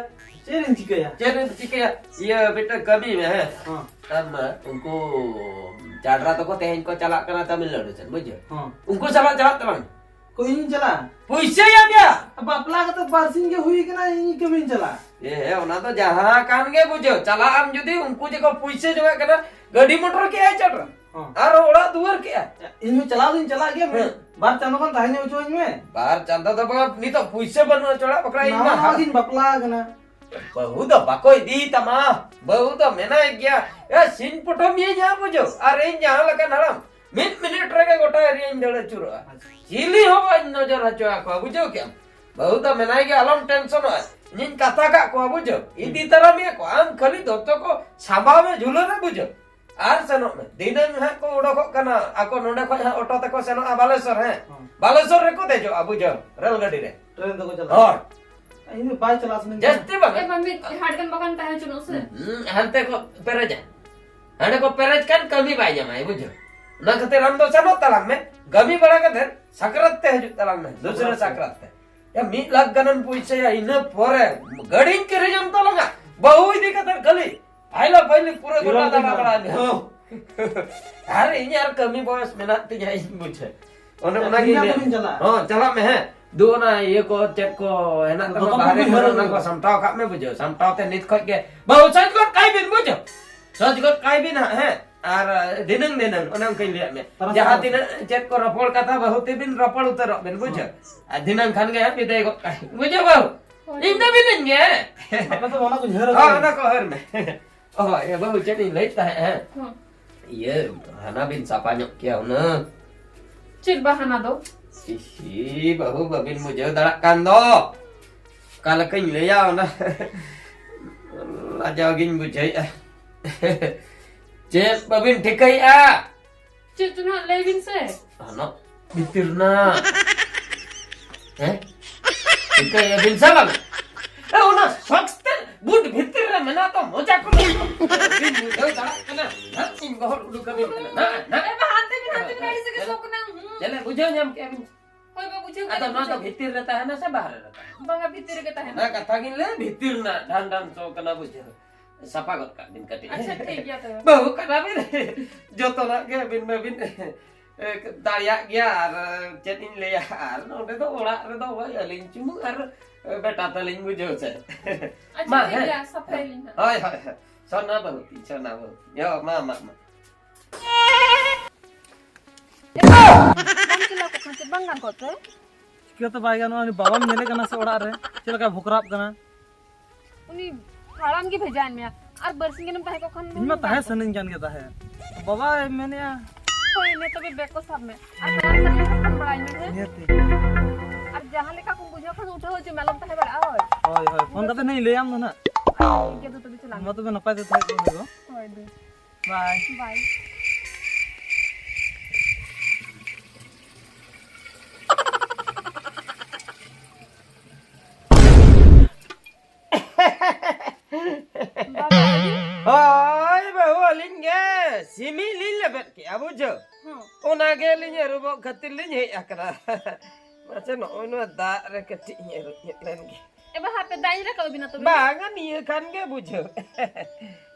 ᱪᱮᱫ ᱤᱧ ᱪᱤᱠᱟᱹᱭᱟ? ᱪᱮᱫ ᱮᱢ ᱪᱤᱠᱟᱹᱭᱟ? ᱤᱭᱟᱹ, ᱢᱤᱫᱴᱟᱝ ᱠᱟᱹᱢᱤ ᱢᱮ, ᱦᱮᱸ? ᱦᱚᱸ᱾ ᱟᱢ, ᱩᱱᱠᱩ ᱪᱟᱰᱨᱟ ᱛᱟᱠᱚ ᱛᱮᱦᱮᱧ ᱠᱚ ᱪᱟᱞᱟᱜ ᱠᱟᱱᱟ ᱛᱟᱢᱤᱞᱱᱟᱰᱩ ᱥᱮᱫ, ᱵᱩᱡᱷᱟᱹᱣ? ᱦᱚᱸ᱾ ᱩᱱᱠᱩ ᱥᱟᱞᱟᱜ ᱪᱟᱞᱟᱜ ᱛᱟᱵᱚᱱ᱾ ᱠᱚ ᱤᱧ ᱪᱟᱞᱟᱜᱼᱟ? ᱯᱩᱭᱥᱟᱹᱭᱟ ᱢᱮᱭᱟ᱾ ᱵᱟᱯᱞᱟ ᱠᱟᱛᱮ ᱵᱟᱨᱥᱤᱧ ᱜᱮ ᱦᱩᱭ ᱠᱟᱱᱟ, ᱤᱧ ᱠᱟᱹᱢᱤᱧ ᱪᱟᱞᱟᱜᱼᱟ? ᱮ, ᱚᱱᱟ ᱫᱚ ᱡᱟᱦᱟᱸ ᱠᱟᱱ ᱜᱮ ᱵᱩᱡᱷᱟᱹᱣ, ᱪᱟᱞᱟᱜ ᱟᱢ ᱡᱩᱫᱤ, ᱩᱱᱠᱩ ᱡᱮᱠᱚ ᱯᱩᱭᱥᱟᱹ ᱡᱚᱝᱟᱜ ᱠᱟᱱᱟ, ᱜᱟᱹᱰᱤ ᱢᱚᱴᱚᱨ ᱠᱮᱜᱼᱟᱭ ᱪᱟᱰᱨᱟ᱾ ᱦᱚᱸ᱾ ᱟᱨᱦᱚᱸ ᱚᱲᱟᱜ ᱫᱩᱣᱟᱹᱨ ᱠᱮᱜᱼᱟ᱾ ᱤᱧ ᱦᱚᱸ ᱪᱟᱞᱟᱣ ᱫᱩᱧ ᱪᱟᱞᱟᱜ ᱜᱮᱭᱟ, ᱦᱮᱸ᱾ ᱵᱟᱨ ᱪᱟᱸᱫᱚ ᱜᱟᱱ ᱛᱟᱦᱮᱸ ᱧᱚᱜ ᱦᱚᱪᱚᱣᱟᱹᱧ ᱢᱮ᱾ ᱵᱟᱨ ᱪᱟᱸᱫᱚ ᱫᱚ ᱵᱟᱝ, ᱱᱤᱛᱚᱜ ᱯᱩᱭᱥᱟᱹ ᱵᱟᱹᱱᱩᱜᱼᱟ ᱪᱚᱲᱟ ᱵᱟᱠᱲᱟ, ᱤᱧ ᱱᱟᱣᱟ ᱢᱟ ᱱᱟᱣᱟ ᱜᱤᱧ ᱵᱟᱯᱞᱟ ᱟᱠᱟᱱᱟ᱾ ᱵᱟᱹᱦᱩ ᱫᱚ ᱵᱟᱠᱚ ᱤᱫᱤᱭ ᱛᱟᱢᱟ, ᱵᱟᱹᱦᱩ ᱫᱚ ᱢᱮᱱᱟᱭ ᱜᱮᱭᱟ᱾ ᱮ, ᱥᱤᱧ ᱯᱚᱴᱚᱢ ᱤᱭᱟᱹᱧ ᱦᱟᱸᱜ ᱵᱩᱡᱷᱟᱹᱣ, ᱟᱨ ᱤᱧ ᱡᱟᱦᱟᱸ ᱞᱮᱠᱟᱱ ᱦᱟᱲᱟᱢ, ᱢᱤᱫ ᱢᱤᱱᱤᱴ ᱨᱮᱜᱮ ᱜᱚᱴᱟ ᱮᱨᱤᱭᱟᱧ ᱫᱟᱹᱲ ᱟᱹᱪᱩᱨᱚᱜᱼᱟ᱾ ᱟᱪᱪᱷᱟ᱾ ᱪᱤᱞᱤ ᱦᱚᱸ ᱵᱟᱹᱧ ᱱᱚᱡᱚᱨ ᱦᱚᱪᱚ ᱟᱠᱚᱣᱟ, ᱵᱩᱡᱷᱟᱹᱣ ᱠᱮᱜᱼᱟᱢ? ᱵᱟᱹᱦᱩ ᱫᱚ ᱢᱮᱱᱟᱭ ᱜᱮᱭᱟ, ᱟᱞᱚᱢ ᱴᱮᱱᱥᱚᱱᱚᱜᱼᱟ᱾ ᱤᱧᱤᱧ ᱠᱟᱛᱷᱟ ᱠᱟᱜ ᱠᱚᱣᱟ, ᱵᱩᱡᱷᱟᱹᱣ? ᱤᱫᱤ ᱛᱟᱨᱟ ᱢᱮᱭᱟ ᱠᱚ, ᱟᱢ ᱠᱷᱟᱹᱞᱤ ᱫᱚᱛᱚ ᱠᱚ ᱥᱟᱢᱵᱟᱣ ᱢᱮ ᱡᱷᱩᱞᱟᱹ ᱨᱮ, ᱵᱩᱡᱷᱟᱹᱣ? ᱟᱨ ᱥᱮᱱᱚᱜ ᱢᱮ᱾ ᱫᱷᱤᱱᱟᱹᱝ ᱦᱟᱸᱜ ᱠᱚ ᱚᱰᱚᱠᱚᱜ ᱠᱟᱱᱟ, ᱟᱠᱚ ᱱᱚᱰᱮ ᱠᱷᱚᱱ ᱦᱟᱸᱜ ᱚᱴᱳ ᱛᱮᱠᱚ ᱥᱮᱱᱚᱜᱼᱟ ᱵᱟᱞᱮᱥᱚᱨ, ᱦᱮᱸ? ᱦᱚᱸ᱾ ᱵᱟᱞᱮᱥᱚᱨ ᱨᱮᱠᱚ ᱫᱮᱡᱚᱜᱼᱟ, ᱵᱩᱡᱷᱟᱹᱣ, ᱨᱮᱞ ᱜᱟᱹᱰᱤ ᱨᱮ᱾ ᱴᱨᱮᱱ ᱛᱮᱠᱚ ᱪᱟᱞᱟᱜᱼᱟ᱾ ᱦᱳᱭ᱾ ᱤᱧ ᱫᱚ ᱵᱟᱭ ᱪᱟᱞᱟᱜ ᱥᱟᱱᱟᱧ ᱠᱟᱱᱟ᱾ ᱡᱟᱹᱥᱛᱤ ᱵᱟᱝ᱾ ᱮ, ᱵᱟᱝ, ᱢᱤᱫ ᱦᱟᱴ ᱜᱟᱱ ᱵᱟᱠᱷᱟᱱ ᱛᱟᱦᱮᱸ ᱦᱚᱪᱚᱱᱚᱜ ᱥᱮ᱾ ᱦᱩᱸ, ᱦᱟᱱᱛᱮ ᱠᱚ ᱯᱮᱨᱮᱡᱟ᱾ ᱦᱟᱸᱰᱮ ᱠᱚ ᱯᱮᱨᱮᱡ ᱠᱟᱱ, ᱠᱟᱹᱢᱤ ᱵᱟᱭ ᱧᱟᱢᱟ, ᱵᱩᱡᱷᱟᱹᱣ᱾ ᱚᱱᱟ ᱠᱷᱟᱹᱛᱤᱨ ᱟᱢ ᱫᱚ ᱥᱮᱱᱚᱜ ᱛᱟᱞᱟᱝ ᱢᱮ᱾ ᱠᱟᱹᱢᱤ ᱵᱟᱲᱟ ᱠᱟᱛᱮ ᱥᱟᱠᱨᱟᱛ ᱛᱮ ᱦᱤᱡᱩᱜ ᱛᱟᱞᱟᱝ ᱢᱮ, ᱫᱩᱥᱨᱟᱹ ᱥᱟᱠᱨᱟᱛ ᱛᱮ᱾ ᱥᱟᱠᱨᱟᱛ ᱛᱮ᱾ ᱭᱟ, ᱢᱤᱫ ᱞᱟᱠᱷ ᱜᱟᱱᱮᱢ ᱯᱩᱭᱥᱟᱹᱭᱟ, ᱤᱱᱟᱹ ᱯᱚᱨᱮ ᱜᱟᱹᱰᱤᱧ ᱠᱤᱨᱤᱧᱟᱢ ᱛᱟᱞᱟᱝᱟ᱾ ᱵᱟᱹᱦᱩ ᱤᱫᱤ ᱠᱟᱛᱮ ᱠᱷᱟᱹᱞᱤ ᱯᱷᱟᱭᱞᱟ ᱯᱷᱟᱭᱞᱤ ᱯᱩᱨᱟᱹ ᱜᱚᱴᱟ ᱫᱟᱬᱟ ᱵᱟᱲᱟᱭ ᱢᱮ᱾ ᱦᱚᱸ᱾ ᱟᱨ ᱤᱧ ᱟᱨ ᱠᱟᱹᱢᱤ ᱵᱚᱭᱚᱥ ᱢᱮᱱᱟᱜ ᱛᱤᱧᱟ, ᱤᱧ ᱵᱩᱡᱷᱟᱹᱣ᱾ ᱚᱱᱮ ᱟᱪᱪᱷᱟ, ᱚᱱᱟ ᱜᱤᱧ ᱛᱤᱱᱟᱹᱜ ᱞᱟᱹᱭᱟ᱾ ᱫᱤᱱ ᱪᱟᱞᱟᱜᱼᱟ? ᱦᱚᱸ, ᱪᱟᱞᱟᱜ ᱢᱮ, ᱦᱮᱸ᱾ ᱫᱩ ᱚᱱᱟ ᱤᱭᱟᱹ ᱠᱚ ᱪᱮᱫ ᱠᱚ ᱦᱮᱱᱟᱜ ᱛᱟᱢᱟ ᱫᱚᱛᱚ ᱵᱟᱦᱨᱮ ᱠᱚ ᱠᱚᱨᱮ, ᱦᱟᱹᱨ ᱚᱱᱟ ᱠᱚ ᱟᱹᱜᱩᱭᱟ᱾ ᱥᱟᱢᱴᱟᱣ ᱠᱟᱜ ᱢᱮ, ᱵᱩᱡᱷᱟᱹᱣ᱾ ᱥᱟᱢᱴᱟᱣ ᱛᱮ ᱱᱤᱛ ᱠᱷᱚᱡ ᱜᱮ ᱵᱟᱹᱦᱩ ᱥᱟᱡᱽ ᱜᱚᱫ ᱠᱟᱭ ᱵᱤᱱ, ᱵᱩᱡᱷᱟᱹᱣ᱾ ᱥᱟᱡᱽ ᱜᱚᱫ ᱠᱟᱭ ᱵᱤᱱ ᱦᱟᱸᱜ, ᱦᱮᱸ᱾ ᱟᱨ, ᱟᱹ, ᱫᱷᱤᱱᱟᱹᱝ, ᱫᱷᱤᱱᱟᱹᱝ, ᱚᱱᱮ ᱚᱱᱠᱟᱧ ᱞᱟᱹᱭᱟᱫ ᱢᱮ᱾ ᱛᱟᱨᱟᱥᱤᱧ ᱡᱟᱦᱟᱸ ᱛᱤᱱᱟᱹᱜ ᱪᱮᱫ ᱠᱚ ᱨᱚᱯᱚᱲ ᱠᱟᱛᱷᱟ ᱵᱟᱹᱦᱩ ᱛᱮᱵᱤᱱ ᱨᱚᱯᱚᱲ ᱩᱛᱟᱹᱨᱚᱜ ᱵᱤᱱ, ᱵᱩᱡᱷᱟᱹᱣ? ᱦᱚᱸ᱾ ᱟᱨ ᱫᱷᱤᱱᱟᱹᱝ ᱠᱷᱟᱱ ᱜᱮ ᱦᱟᱸᱜ ᱵᱤᱫᱟᱹᱭ ᱜᱚᱫ ᱠᱟᱭ᱾ ᱵᱩᱡᱷᱟᱹᱣ ᱵᱟᱹᱦᱩ? ᱦᱳᱭ᱾ ᱤᱧ ᱫᱚ ᱢᱤᱱᱟᱹᱧ ᱜᱮ᱾ ᱟᱯᱮ ᱫᱚ ᱚᱱᱟ ᱠᱚ ᱡᱷᱟᱹᱨ ᱦᱳᱭ, ᱟᱹᱜᱩᱭ᱾ ᱚᱱᱟ ᱠᱚ ᱦᱟᱹᱨ ᱢᱮ᱾ ᱦᱳᱭ, ᱮ ᱵᱟᱹᱦᱩ, ᱪᱮᱫ ᱤᱧ ᱞᱟᱹᱭᱮᱫ ᱛᱟᱦᱮᱸᱫ, ᱦᱮᱸ? ᱦᱚᱸ᱾ ᱤᱭᱟᱹ, ᱦᱟᱱᱟ ᱵᱤᱱ ᱥᱟᱯᱷᱟ ᱧᱚᱜ ᱠᱮᱭᱟ ᱦᱩᱱᱟᱹᱝ᱾ ᱪᱮᱫ ᱵᱟᱦᱟᱱᱟ ᱫᱚ? ᱤᱥᱤ, ᱵᱟᱹᱦᱩ ᱵᱟᱹᱵᱤᱱ ᱵᱩᱡᱷᱟᱹᱣ ᱫᱟᱲᱮᱭᱟᱜ ᱠᱟᱱ ᱫᱚ᱾ ᱚᱠᱟ ᱞᱮᱠᱟᱧ ᱞᱟᱹᱭᱟ ᱚᱱᱟ? ᱞᱟᱡᱟᱣ ᱜᱤᱧ ᱵᱩᱡᱷᱟᱹᱣᱮᱫᱼᱟ᱾ ᱪᱮᱫ ᱵᱟᱹᱵᱤᱱ ᱴᱷᱤᱠᱟᱹᱭᱮᱫᱼᱟ? ᱪᱮᱫ ᱪᱚ ᱱᱟᱦᱟᱜ ᱞᱟᱹᱭ ᱵᱤᱱ ᱥᱮ᱾ ᱦᱟᱱᱟ ᱵᱷᱤᱛᱤᱨ ᱨᱮᱱᱟᱜ᱾ ᱦᱮᱸ? ᱴᱷᱤᱠᱟᱹᱭᱮᱫᱼᱟ ᱵᱤᱱ ᱥᱮ ᱵᱟᱝ? ᱮ, ᱚᱱᱟ ᱥᱚᱠᱥ ᱛᱮ ᱵᱩᱴ ᱵᱷᱤᱛᱤᱨ ᱨᱮ ᱢᱮᱱᱟᱜ ᱫᱚ ᱢᱚᱡᱟ ᱠᱚ ᱵᱤᱱ ᱵᱩᱡᱷᱟᱹᱣ ᱫᱟᱲᱮᱭᱟᱜ ᱠᱟᱱᱟ᱾ ᱦᱟᱸᱜ ᱤᱧ ᱜᱚᱦᱚᱲ ᱩᱰᱩᱠ ᱟᱹᱵᱤᱱ ᱠᱟᱱᱟ᱾ ᱱᱟ, ᱱᱟ᱾ ᱮ ᱵᱟ, ᱦᱟᱱᱛᱮ ᱵᱤᱱ, ᱦᱟᱱᱛᱮ ᱵᱤᱱ, ᱟᱹᱲᱤ ᱥᱮ ᱜᱮ ᱥᱚ ᱠᱟᱱᱟ᱾ ᱦᱩᱸ᱾ ᱪᱮᱞᱮ ᱵᱩᱡᱷᱟᱹᱣ ᱧᱟᱢ ᱠᱮᱜᱼᱟ ᱵᱤᱱ? ᱦᱳᱭ ᱵᱟ, ᱵᱩᱡᱷᱟᱹᱣ ᱟᱫᱚ ᱠᱮᱫᱟᱞᱤᱧ, ᱱᱚᱣᱟ ᱫᱚ ᱵᱩᱡᱷᱟᱹᱣ᱾ ᱵᱷᱤᱛᱤᱨ ᱨᱮ ᱛᱟᱦᱮᱱᱟ ᱥᱮ ᱵᱟᱦᱨᱮ ᱨᱮ ᱛᱟᱦᱮᱱᱟ? ᱵᱟᱝᱟ, ᱵᱷᱤᱛᱤᱨ ᱨᱮᱜᱮ ᱛᱟᱦᱮᱱᱟ᱾ ᱚᱱᱟ ᱠᱟᱛᱷᱟ ᱜᱤᱧ ᱞᱟᱹᱭ, ᱵᱷᱤᱛᱤᱨ ᱨᱮᱱᱟᱜ ᱰᱷᱟᱱ ᱰᱷᱟᱱ ᱥᱚ ᱠᱟᱱᱟ, ᱵᱩᱡᱷᱟᱹᱣ᱾ ᱥᱟᱯᱷᱟ ᱜᱚᱫ ᱠᱟᱜ ᱵᱤᱱ ᱠᱟᱹᱴᱤᱡ᱾ ᱟᱪᱪᱷᱟ, ᱴᱷᱤᱠ ᱜᱮᱭᱟ ᱛᱚᱵᱮ᱾ ᱵᱟᱹᱦᱩ ᱠᱟᱱᱟ ᱵᱤᱱ, ᱡᱚᱛᱚᱱᱟᱜ ᱜᱮ ᱟᱹᱵᱤᱱ ᱢᱟᱵᱤᱱ, ᱮ, ᱫᱟᱲᱮᱭᱟᱜ ᱜᱮᱭᱟ᱾ ᱟᱨ ᱪᱮᱫ ᱤᱧ ᱞᱟᱹᱭᱟ, ᱟᱨ ᱱᱚᱰᱮ ᱫᱚ ᱚᱲᱟᱜ ᱨᱮᱫᱚ ᱳᱭ ᱟᱹᱞᱤᱧ ᱪᱩᱢᱩ ᱟᱨ ᱵᱮᱴᱟ ᱛᱟᱹᱞᱤᱧ, ᱵᱩᱡᱷᱟᱹᱣ ᱥᱮ᱾ ᱟᱪᱪᱷᱟ, ᱢᱟ, ᱴᱷᱤᱠ ᱦᱮᱸ᱾ ᱜᱮᱭᱟ, ᱥᱟᱯᱷᱟᱭᱟᱞᱤᱧ ᱦᱟᱸᱜ᱾ ᱦᱳᱭ, ᱦᱳᱭ, ᱦᱳᱭ᱾ ᱥᱚᱱᱟ ᱵᱟᱹᱦᱩ ᱛᱤᱧ, ᱥᱚᱱᱟ ᱵᱟᱹᱦᱩ ᱛᱤᱧ᱾ ᱭᱚ, ᱢᱟ, ᱢᱟ, ᱢᱟ᱾ ᱵᱟᱢ ᱪᱟᱞᱟᱣ ᱠᱚᱜ ᱠᱷᱟᱱ ᱪᱮᱫ ᱵᱟᱝ ᱜᱟᱱ ᱠᱚᱜ ᱛᱮ? ᱪᱤᱠᱟᱹᱛᱮ ᱵᱟᱭ ᱜᱟᱱᱚᱜᱼᱟ? ᱩᱱᱤ ᱵᱟᱵᱟᱢ ᱧᱮᱞᱮ ᱠᱟᱱᱟ ᱥᱮ ᱚᱲᱟᱜ ᱨᱮ ᱪᱮᱫ ᱞᱮᱠᱟᱭ ᱵᱷᱚᱠᱨᱟᱜ ᱠᱟᱱᱟ? ᱩᱱᱤ ᱦᱟᱲᱟᱢ ᱜᱮ ᱵᱷᱮᱡᱟᱭᱮᱱ ᱢᱮᱭᱟ᱾ ᱟᱨ ᱵᱟᱨᱥᱤᱧ ᱜᱟᱱᱮᱢ ᱛᱟᱦᱮᱸ ᱠᱚᱜ ᱠᱷᱟᱱ ᱤᱧ ᱢᱟ ᱦᱩᱱᱟᱹᱝ ᱛᱟᱦᱮᱸ ᱜᱟᱱ ᱠᱚᱜ᱾ ᱥᱟᱱᱟᱧ ᱠᱟᱱ ᱜᱮ ᱛᱟᱦᱮᱸᱫ᱾ ᱵᱟᱵᱟᱭ ᱢᱮᱱᱮᱜᱼᱟ᱾ ᱦᱳᱭ, ᱤᱱᱟᱹ ᱛᱚᱵᱮ ᱵᱮᱜᱽ ᱠᱚ ᱥᱟᱵ ᱢᱮ᱾ ᱟᱨ ᱛᱟᱲᱟᱢ ᱛᱟᱲᱟᱢ ᱯᱷᱳᱱ ᱵᱟᱲᱟᱭ ᱢᱮ, ᱦᱮᱸ? ᱱᱤᱦᱟᱹᱛᱤ᱾ ᱟᱨ ᱡᱟᱦᱟᱸ ᱞᱮᱠᱟ ᱠᱚᱢ ᱵᱩᱡᱷᱟᱹᱣ ᱠᱷᱟᱱ ᱩᱴᱷᱟᱹᱣ ᱦᱤᱡᱩᱜ ᱢᱮ, ᱟᱞᱚᱢ ᱛᱟᱦᱮᱸ ᱵᱟᱲᱟᱜᱼᱟ, ᱦᱳᱭ᱾ ᱦᱳᱭ, ᱦᱳᱭ, ᱯᱷᱳᱱ ᱠᱟᱛᱮ ᱱᱟᱦᱟᱜ ᱤᱧ ᱞᱟᱹᱭᱟᱢ ᱫᱚ ᱱᱟᱦᱟᱜ᱾ ᱴᱷᱤᱠ ᱜᱮᱭᱟ, ᱫᱩ ᱛᱚᱵᱮ ᱪᱟᱞᱟᱜ ᱢᱮ᱾ ᱢᱟ ᱛᱚᱵᱮ ᱱᱟᱯᱟᱭ ᱛᱮ ᱛᱟᱦᱮᱸ ᱠᱚᱜ ᱢᱮ ᱜᱚ᱾ ᱦᱳᱭ, ᱫᱩ᱾ ᱵᱟᱭ᱾ ᱵᱟᱭ᱾ ᱵᱟᱵᱟ, ᱟᱹᱞᱤᱧ? ᱦᱳᱭ ᱵᱟᱹᱦᱩ, ᱟᱹᱞᱤᱧ ᱜᱮ ᱥᱤᱢᱤ ᱞᱤᱧ ᱞᱮᱵᱮᱫ ᱠᱮᱜᱼᱟ, ᱵᱩᱡᱷᱟᱹᱣ᱾ ᱦᱚᱸ᱾ ᱚᱱᱟ ᱜᱮ ᱞᱤᱧ ᱟᱹᱨᱩᱵᱚᱜ ᱠᱷᱟᱹᱛᱤᱨ ᱞᱤᱧ ᱦᱮᱡ ᱟᱠᱟᱱᱟ᱾ ᱢᱟᱥᱮ ᱱᱚᱜᱼᱚᱭ ᱱᱚᱣᱟ ᱫᱟᱜ ᱨᱮ ᱠᱟᱹᱴᱤᱡ ᱤᱧ ᱟᱹᱨᱩᱵ ᱧᱚᱜ ᱞᱮᱱ ᱜᱮ᱾ ᱮ ᱵᱟ, ᱦᱟᱯᱮ, ᱫᱟᱜ ᱤᱧ ᱨᱟᱠᱟᱵ ᱟᱹᱵᱤᱱᱟ ᱛᱚᱵᱮ᱾ ᱵᱟᱝᱟ, ᱱᱤᱭᱟᱹ ᱠᱷᱟᱱ ᱜᱮ ᱵᱩᱡᱷᱟᱹᱣ᱾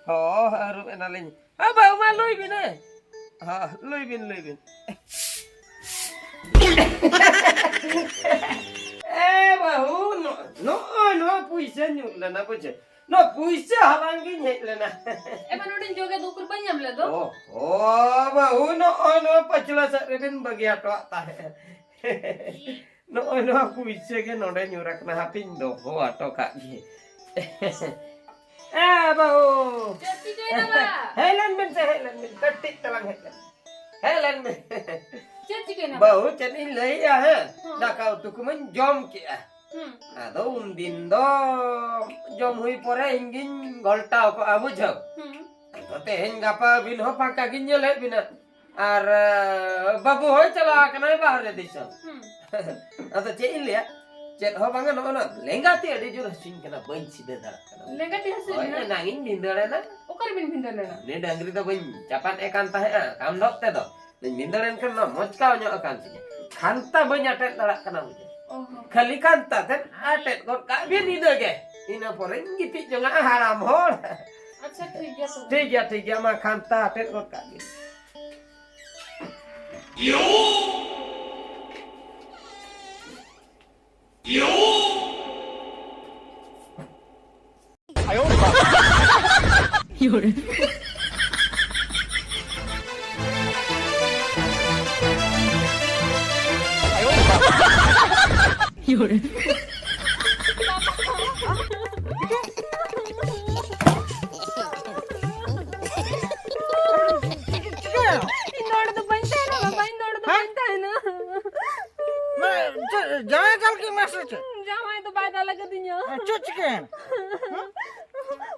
ᱦᱚᱸ, ᱟᱹᱨᱩᱵ ᱮᱱᱟᱞᱤᱧ᱾ ᱦᱮᱸ, ᱵᱟᱹᱦᱩ ᱢᱟ ᱞᱩᱭ ᱵᱤᱱ, ᱦᱮᱸ᱾ ᱦᱮᱸ, ᱞᱩᱭ ᱵᱤᱱ, ᱞᱩᱭ ᱵᱤᱱ᱾ ᱮ ᱵᱟᱹᱦᱩ, ᱱᱚ-, ᱱᱚᱜᱼᱚᱭ ᱱᱚᱣᱟ ᱯᱩᱭᱥᱟᱹ ᱧᱩᱨ ᱞᱮᱱᱟ, ᱵᱩᱡᱷᱟᱹᱣ᱾ ᱱᱚᱣᱟ ᱯᱩᱭᱥᱟᱹ ᱦᱟᱞᱟᱝ ᱜᱤᱧ ᱦᱮᱡ ᱞᱮᱱᱟ᱾ ᱮ ᱵᱟ, ᱱᱚᱰᱮᱧ ᱡᱚᱜᱮ ᱫᱚ ᱩᱠᱩᱨ ᱵᱟᱹᱧ ᱧᱟᱢ ᱞᱮᱫ ᱫᱚ᱾ ᱚ, ᱚ, ᱵᱟᱹᱦᱩ, ᱱᱚᱜᱼᱚᱭ ᱱᱚᱣᱟ ᱯᱟᱹᱪᱷᱞᱟᱹ ᱥᱮᱫ ᱨᱮᱵᱤᱱ ᱵᱟᱹᱜᱤ ᱦᱚᱴᱚᱣᱟᱜ ᱛᱟᱦᱮᱸᱫ᱾ ᱱᱚᱜᱼᱚᱭ ᱱᱚᱣᱟ ᱯᱩᱭᱥᱟᱹ ᱜᱮ ᱱᱚᱰᱮ ᱧᱩᱨ ᱟᱠᱟᱱᱟ, ᱦᱟᱯᱮᱧ ᱫᱚᱦᱚ ᱦᱚᱴᱚ ᱠᱟᱜ ᱜᱮ᱾ ᱮ ᱵᱟᱹᱦᱩ! ᱪᱮᱫ ᱪᱤᱠᱟᱹᱭᱮᱱᱟ ᱵᱟ? ᱦᱮᱡ ᱞᱮᱱ ᱵᱮᱱ ᱥᱮ, ᱦᱮᱡ ᱞᱮᱱ ᱵᱮᱱ, ᱠᱟᱹᱴᱤᱡ ᱛᱟᱞᱟᱝ ᱦᱮᱡ ᱞᱮᱱ᱾ ᱦᱮᱡ ᱞᱮᱱ ᱵᱮᱱ᱾ ᱪᱮᱫ ᱪᱤᱠᱟᱹᱭᱮᱱᱟ ᱵᱟ? ᱵᱟᱹᱦᱩ, ᱪᱮᱫ ᱤᱧ ᱞᱟᱹᱭᱮᱜᱼᱟ, ᱦᱮᱸ? ᱦᱚᱸ᱾ ᱫᱟᱠᱟ ᱩᱛᱩ ᱠᱚᱢᱟᱧ ᱡᱚᱢ ᱠᱮᱜᱼᱟ᱾ ᱦᱩᱸ᱾ ᱟᱫᱚ ᱩᱱᱫᱤᱱ ᱫᱚ ᱡᱚᱢ ᱦᱩᱭ ᱯᱚᱨᱮ ᱤᱧ ᱜᱤᱧ ᱜᱷᱚᱞᱴᱟᱣ ᱠᱚᱜᱼᱟ, ᱵᱩᱡᱷᱟᱹᱣ᱾ ᱦᱩᱸ᱾ ᱟᱫᱚ ᱛᱮᱦᱮᱧ ᱜᱟᱯᱟ ᱟᱹᱵᱤᱱ ᱦᱚᱸ ᱯᱷᱟᱸᱠᱟ ᱜᱤᱧ ᱧᱮᱞᱮᱫ ᱵᱤᱱᱟ᱾ ᱟᱨ, ᱮ, ᱵᱟᱹᱵᱩ ᱦᱚᱸᱭ ᱪᱟᱞᱟᱣ ᱟᱠᱟᱱᱟᱭ ᱵᱟᱦᱨᱮ ᱫᱤᱥᱚᱢ᱾ ᱦᱩᱸ᱾ ᱟᱫᱚ ᱪᱮᱫ ᱤᱧ ᱞᱟᱹᱭᱟ, ᱪᱮᱫ ᱦᱚᱸ ᱵᱟᱝᱟ, ᱱᱚᱜᱼᱚ ᱱᱚᱣᱟ ᱞᱮᱸᱜᱟ ᱛᱤ ᱟᱹᱰᱤ ᱡᱳᱨ ᱦᱟᱹᱥᱩᱧ ᱠᱟᱱᱟ, ᱵᱟᱹᱧ ᱥᱤᱫᱷᱟᱹ ᱫᱟᱲᱮᱭᱟᱜ ᱠᱟᱱᱟ᱾ ᱞᱮᱸᱜᱟ ᱛᱤ ᱦᱟᱹᱥᱩᱭᱮᱫ ᱦᱳᱭ, ᱢᱮᱭᱟ? ᱮᱱᱟᱝ ᱤᱧ ᱵᱷᱤᱸᱫᱟᱹᱲ ᱮᱱᱟ᱾ ᱚᱠᱟᱨᱮᱵᱤᱱ ᱵᱷᱤᱸᱫᱟᱹᱲ ᱞᱮᱱᱟ? ᱩᱱᱤ ᱰᱟᱹᱝᱨᱤ ᱫᱚ ᱵᱟᱹᱧ ᱪᱟᱯᱟᱫ ᱮ ᱠᱟᱱ ᱛᱟᱦᱮᱸᱫᱼᱟ, ᱠᱟᱢᱰᱚᱜ ᱛᱮᱫᱚ᱾ ᱵᱷᱤᱸᱫᱟᱹᱲ ᱮᱱ ᱠᱷᱟᱱ ᱱᱚᱣᱟ ᱢᱚᱪᱠᱟᱣ ᱧᱚᱜ ᱟᱠᱟᱱ ᱛᱤᱧᱟ᱾ ᱠᱷᱟᱱᱛᱟ ᱵᱟᱹᱧ ᱟᱴᱮᱫ ᱫᱟᱲᱮᱭᱟᱜ ᱠᱟᱱᱟ, ᱵᱩᱡᱷᱟᱹᱣ᱾ ᱚ ᱦᱚᱸ᱾ ᱠᱷᱟᱹᱞᱤ ᱠᱷᱟᱱᱛᱟ ᱛᱮᱫ ᱟᱴᱮᱫ ᱜᱚᱫ ᱠᱟᱜ ᱵᱤᱱ, ᱤᱱᱟᱹ ᱜᱮ᱾ ᱤᱱᱟᱹ ᱯᱚᱨᱮᱧ ᱜᱤᱛᱤᱡ ᱡᱚᱝᱟᱜᱼᱟ, ᱦᱟᱲᱟᱢ ᱦᱚᱲ᱾ ᱟᱪᱪᱷᱟ, ᱴᱷᱤᱠ ᱜᱮᱭᱟ ᱛᱚᱵᱮ᱾ ᱴᱷᱤᱠ ᱜᱮᱭᱟ, ᱴᱷᱤᱠ ᱜᱮᱭᱟ, ᱢᱟ ᱠᱷᱟᱱᱛᱟ ᱟᱴᱮᱫ ᱜᱚᱫ ᱠᱟᱜ ᱵᱤᱱ᱾ ᱤᱧ ᱫᱚ ᱚᱸᱰᱮ ᱫᱚ ᱵᱟᱹᱧ ᱛᱟᱦᱮᱱᱟ, ᱵᱟᱵᱟ, ᱤᱧ ᱫᱚ ᱚᱸᱰᱮ ᱫᱚ ᱦᱮᱸ? ᱵᱟᱹᱧ ᱛᱟᱦᱮᱱᱟ᱾ ᱢᱟ, ᱪᱮᱫ, ᱡᱟᱶᱟᱭ ᱫᱟᱞ ᱠᱮᱫ ᱢᱮᱭᱟ ᱥᱮ ᱪᱮᱫ? ᱡᱟᱶᱟᱭ ᱫᱚ ᱵᱟᱭ ᱫᱟᱞ ᱟᱠᱟᱫᱤᱧᱟ᱾ ᱟᱨ ᱪᱮᱫ ᱪᱤᱠᱟᱹᱭᱮᱱᱟ?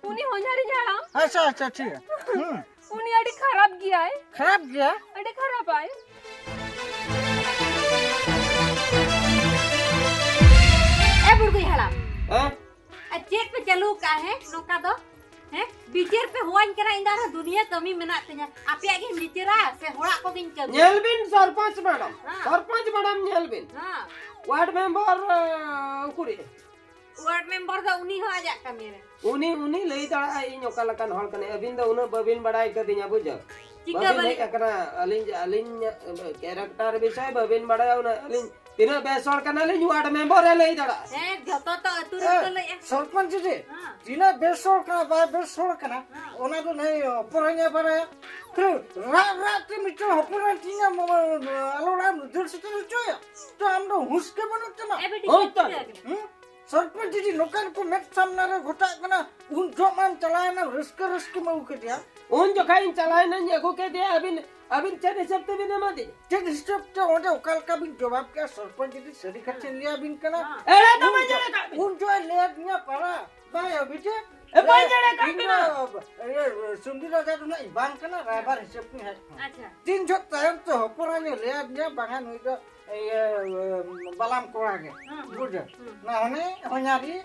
ᱩᱱᱤ ᱦᱚᱧᱦᱟᱨᱤᱧ ᱦᱟᱲᱟᱢ᱾ ᱟᱪᱪᱷᱟ, ᱟᱪᱪᱷᱟ, ᱴᱷᱤᱠ ᱜᱮᱭᱟ᱾ ᱦᱩᱸ᱾ ᱩᱱᱤ ᱟᱹᱰᱤ ᱠᱷᱟᱨᱟᱯ ᱜᱮᱭᱟᱭ᱾ ᱠᱷᱟᱨᱟᱯ ᱜᱮᱭᱟ? ᱟᱹᱰᱤ ᱠᱷᱟᱨᱟᱯᱟᱭ᱾ ᱮ ᱵᱩᱲᱜᱩᱭ ᱦᱟᱲᱟᱢ, ᱦᱮᱸ? ᱟᱨ ᱪᱮᱫ ᱯᱮ ᱪᱟᱹᱞᱩ ᱠᱟᱜᱼᱟ, ᱦᱮᱸ? ᱱᱚᱝᱠᱟ ᱫᱚ, ᱦᱮᱸ? ᱵᱤᱪᱟᱹᱨ ᱯᱮ ᱦᱚᱦᱚᱣᱟᱹᱧ ᱠᱟᱱᱟ, ᱤᱧ ᱫᱚ ᱟᱨᱦᱚᱸ ᱫᱩᱱᱤᱭᱟᱹ ᱠᱟᱹᱢᱤ ᱢᱮᱱᱟᱜ ᱛᱤᱧᱟ᱾ ᱟᱯᱮᱭᱟᱜ ᱜᱤᱧ ᱵᱤᱪᱟᱹᱨᱟ ᱥᱮ ᱦᱚᱲᱟᱜ ᱠᱚᱜᱤᱧ ᱠᱟᱹᱢᱤᱭᱟ? ᱧᱮᱞ ᱵᱤᱱ ᱥᱚᱨᱯᱚᱧᱪ ᱢᱮᱰᱟᱢ, ᱦᱮᱸ᱾ ᱥᱚᱨᱯᱚᱧᱪ ᱢᱮᱰᱟᱢ ᱧᱮᱞ ᱵᱤᱱ᱾ ᱦᱮᱸ᱾ ᱣᱟᱨᱰ ᱢᱮᱢᱵᱟᱨ, ᱟᱸ, ᱩᱠᱩᱨᱤᱡ? ᱣᱟᱨᱰ ᱢᱮᱢᱵᱟᱨ ᱫᱚ ᱩᱱᱤ ᱦᱚᱸ ᱟᱡᱟᱜ ᱠᱟᱹᱢᱤ ᱨᱮ᱾ ᱩᱱᱤ, ᱩᱱᱤ ᱞᱟᱹᱭ ᱫᱟᱲᱮᱭᱟᱜᱼᱟ ᱤᱧ ᱚᱠᱟ ᱞᱮᱠᱟᱱ ᱦᱚᱲ ᱠᱟᱱᱟᱹᱧ᱾ ᱟᱹᱵᱤᱱ ᱫᱚ ᱩᱱᱟᱹᱜ ᱵᱟᱹᱵᱤᱱ ᱵᱟᱲᱟᱭ ᱠᱟᱫᱤᱧᱟ, ᱵᱩᱡᱷᱟᱹᱣ? ᱪᱤᱠᱟᱹ ᱵᱟᱹᱵᱤᱱ ᱵᱟᱹᱞᱤᱧ ᱦᱮᱡ ᱟᱠᱟᱱᱟ, ᱟᱹᱞᱤᱧ, ᱟᱹᱞᱤᱧ ᱠᱮᱨᱮᱠᱴᱟᱨ ᱵᱤᱥᱚᱭ ᱵᱟᱹᱵᱤᱱ ᱵᱟᱲᱟᱭᱟ ᱩᱱᱟᱹᱜ᱾ ᱟᱹᱞᱤᱧ ᱛᱤᱱᱟᱹᱜ ᱵᱮᱥ ᱦᱚᱲ ᱠᱟᱱᱟᱞᱤᱧ, ᱣᱟᱨᱰ ᱢᱮᱢᱵᱟᱨ ᱮ ᱞᱟᱹᱭ ᱫᱟᱲᱮᱭᱟᱜᱼᱟ᱾ ᱦᱮᱸ, ᱡᱷᱚᱛᱚ ᱛᱚ ᱟᱹᱛᱩ ᱨᱮᱱ ᱠᱚ ᱞᱟᱹᱭᱮᱜᱼᱟ᱾ ᱥᱚᱨᱯᱚᱧᱪ ᱡᱩᱫᱤ ᱦᱮᱸ᱾ ᱛᱤᱱᱟᱹᱜ ᱵᱮᱥ ᱦᱚᱲ ᱠᱟᱱᱟ, ᱵᱟᱭ ᱵᱮᱥ ᱦᱚᱲ ᱠᱟᱱᱟ, ᱦᱮᱸ᱾ ᱚᱱᱟ ᱫᱚ ᱱᱟᱹᱭ ᱚᱯᱚᱨᱟᱧ ᱮ ᱵᱟᱲᱟᱭᱟ᱾ ᱛᱚ, ᱨᱟᱜ ᱨᱟᱜ ᱛᱮ ᱢᱤᱫᱴᱮᱱ ᱦᱚᱯᱚᱱ ᱮ ᱛᱤᱧᱟ, ᱢᱟᱢᱟ, ᱟᱞᱚ ᱚᱲᱟᱜ ᱮᱢ ᱫᱟᱹᱲ ᱥᱮᱴᱮᱨ ᱦᱚᱪᱚᱭᱟ᱾ ᱛᱚ, ᱟᱢ ᱫᱚ ᱦᱩᱸᱥ ᱜᱮ ᱵᱟᱹᱱᱩᱜ ᱛᱟᱢᱟ᱾ ᱮ ᱵᱤᱴᱤ, ᱦᱳᱭ ᱪᱮᱫ ᱛᱚ᱾ ᱪᱤᱠᱟᱹ ᱠᱟᱱᱟ? ᱦᱩᱸ? ᱥᱚᱨᱯᱚᱧᱪ ᱡᱩᱫᱤ ᱱᱚᱝᱠᱟᱱ ᱠᱚ ᱢᱮᱫ ᱥᱟᱢᱱᱟ ᱨᱮ ᱜᱷᱚᱴᱟᱜ ᱠᱟᱱᱟ, ᱩᱱ ᱡᱚᱦᱚᱜ ᱢᱟᱢ ᱪᱟᱞᱟᱣᱮᱱᱟ, ᱨᱟᱹᱥᱠᱟᱹ ᱨᱟᱹᱥᱠᱟᱹᱢ ᱟᱹᱜᱩ ᱠᱮᱫᱮᱭᱟ᱾ ᱩᱱ ᱡᱚᱠᱷᱟᱡ ᱤᱧ ᱪᱟᱞᱟᱣᱮᱱᱟᱧ, ᱟᱹᱜᱩ ᱠᱮᱫᱮᱭᱟ, ᱟᱹᱵᱤᱱ, ᱟᱹᱵᱤᱱ ᱪᱮᱫ ᱦᱤᱥᱟᱹᱵ ᱛᱮᱵᱤᱱ ᱮᱢᱟ ᱫᱤᱧᱟ? ᱪᱮᱫ ᱦᱤᱥᱟᱹᱵ ᱛᱮ ᱚᱸᱰᱮ ᱚᱠᱟ ᱞᱮᱠᱟ ᱵᱤᱱ ᱡᱚᱵᱟᱵ ᱠᱮᱜᱼᱟ? ᱥᱚᱨᱯᱚᱧᱪ ᱡᱩᱫᱤ ᱥᱟᱹᱨᱤ ᱠᱟᱛᱷᱟᱧ ᱞᱟᱹᱭ ᱟᱵᱤᱱ ᱠᱟᱱᱟ, ᱮᱲᱮ ᱫᱚ ᱩᱱ ᱵᱟᱹᱧ ᱡᱚ-, ᱮᱲᱮ ᱠᱟᱜ ᱵᱤᱱᱟ᱾ ᱩᱱ ᱡᱚᱦᱚᱜ ᱞᱟᱹᱭ ᱟᱫᱤᱧᱟ ᱯᱟᱲᱟ, ᱵᱟᱭ ᱟᱹᱵᱤᱡᱮ᱾ ᱮ, ᱵᱟᱹᱧ ᱮᱲᱮ ᱠᱟᱜ ᱤᱧ ᱵᱤᱱᱟ᱾ ᱫᱚ, ᱤᱭᱟᱹ, ᱥᱩᱢᱵᱤ ᱨᱟᱡᱟ ᱨᱮᱱᱟᱜ ᱤᱧ ᱵᱟᱝ ᱠᱟᱱᱟ, ᱨᱟᱭᱵᱟᱨ ᱦᱤᱥᱟᱹᱵ ᱛᱤᱧ ᱦᱮᱡ ᱠᱟᱱᱟ᱾ ᱟᱪᱪᱷᱟ᱾ ᱛᱤᱱ ᱡᱚᱦᱚᱜ ᱛᱟᱭᱚᱢ ᱛᱮ ᱦᱚᱯᱚᱱ ᱟᱭᱳ ᱞᱟᱹᱭ ᱟᱫᱤᱧᱟ, ᱵᱟᱝᱟ ᱱᱩᱭ ᱫᱚ ᱤᱭᱟᱹ, ᱵᱟᱞᱟᱢ ᱠᱚᱲᱟ ᱜᱮ, ᱦᱩᱸ, ᱦᱩᱸ, ᱵᱩᱡᱷᱟᱹᱣ? ᱦᱩᱸ᱾ ᱱᱟ ᱦᱟᱱᱮ ᱦᱚᱧᱟᱨᱤ,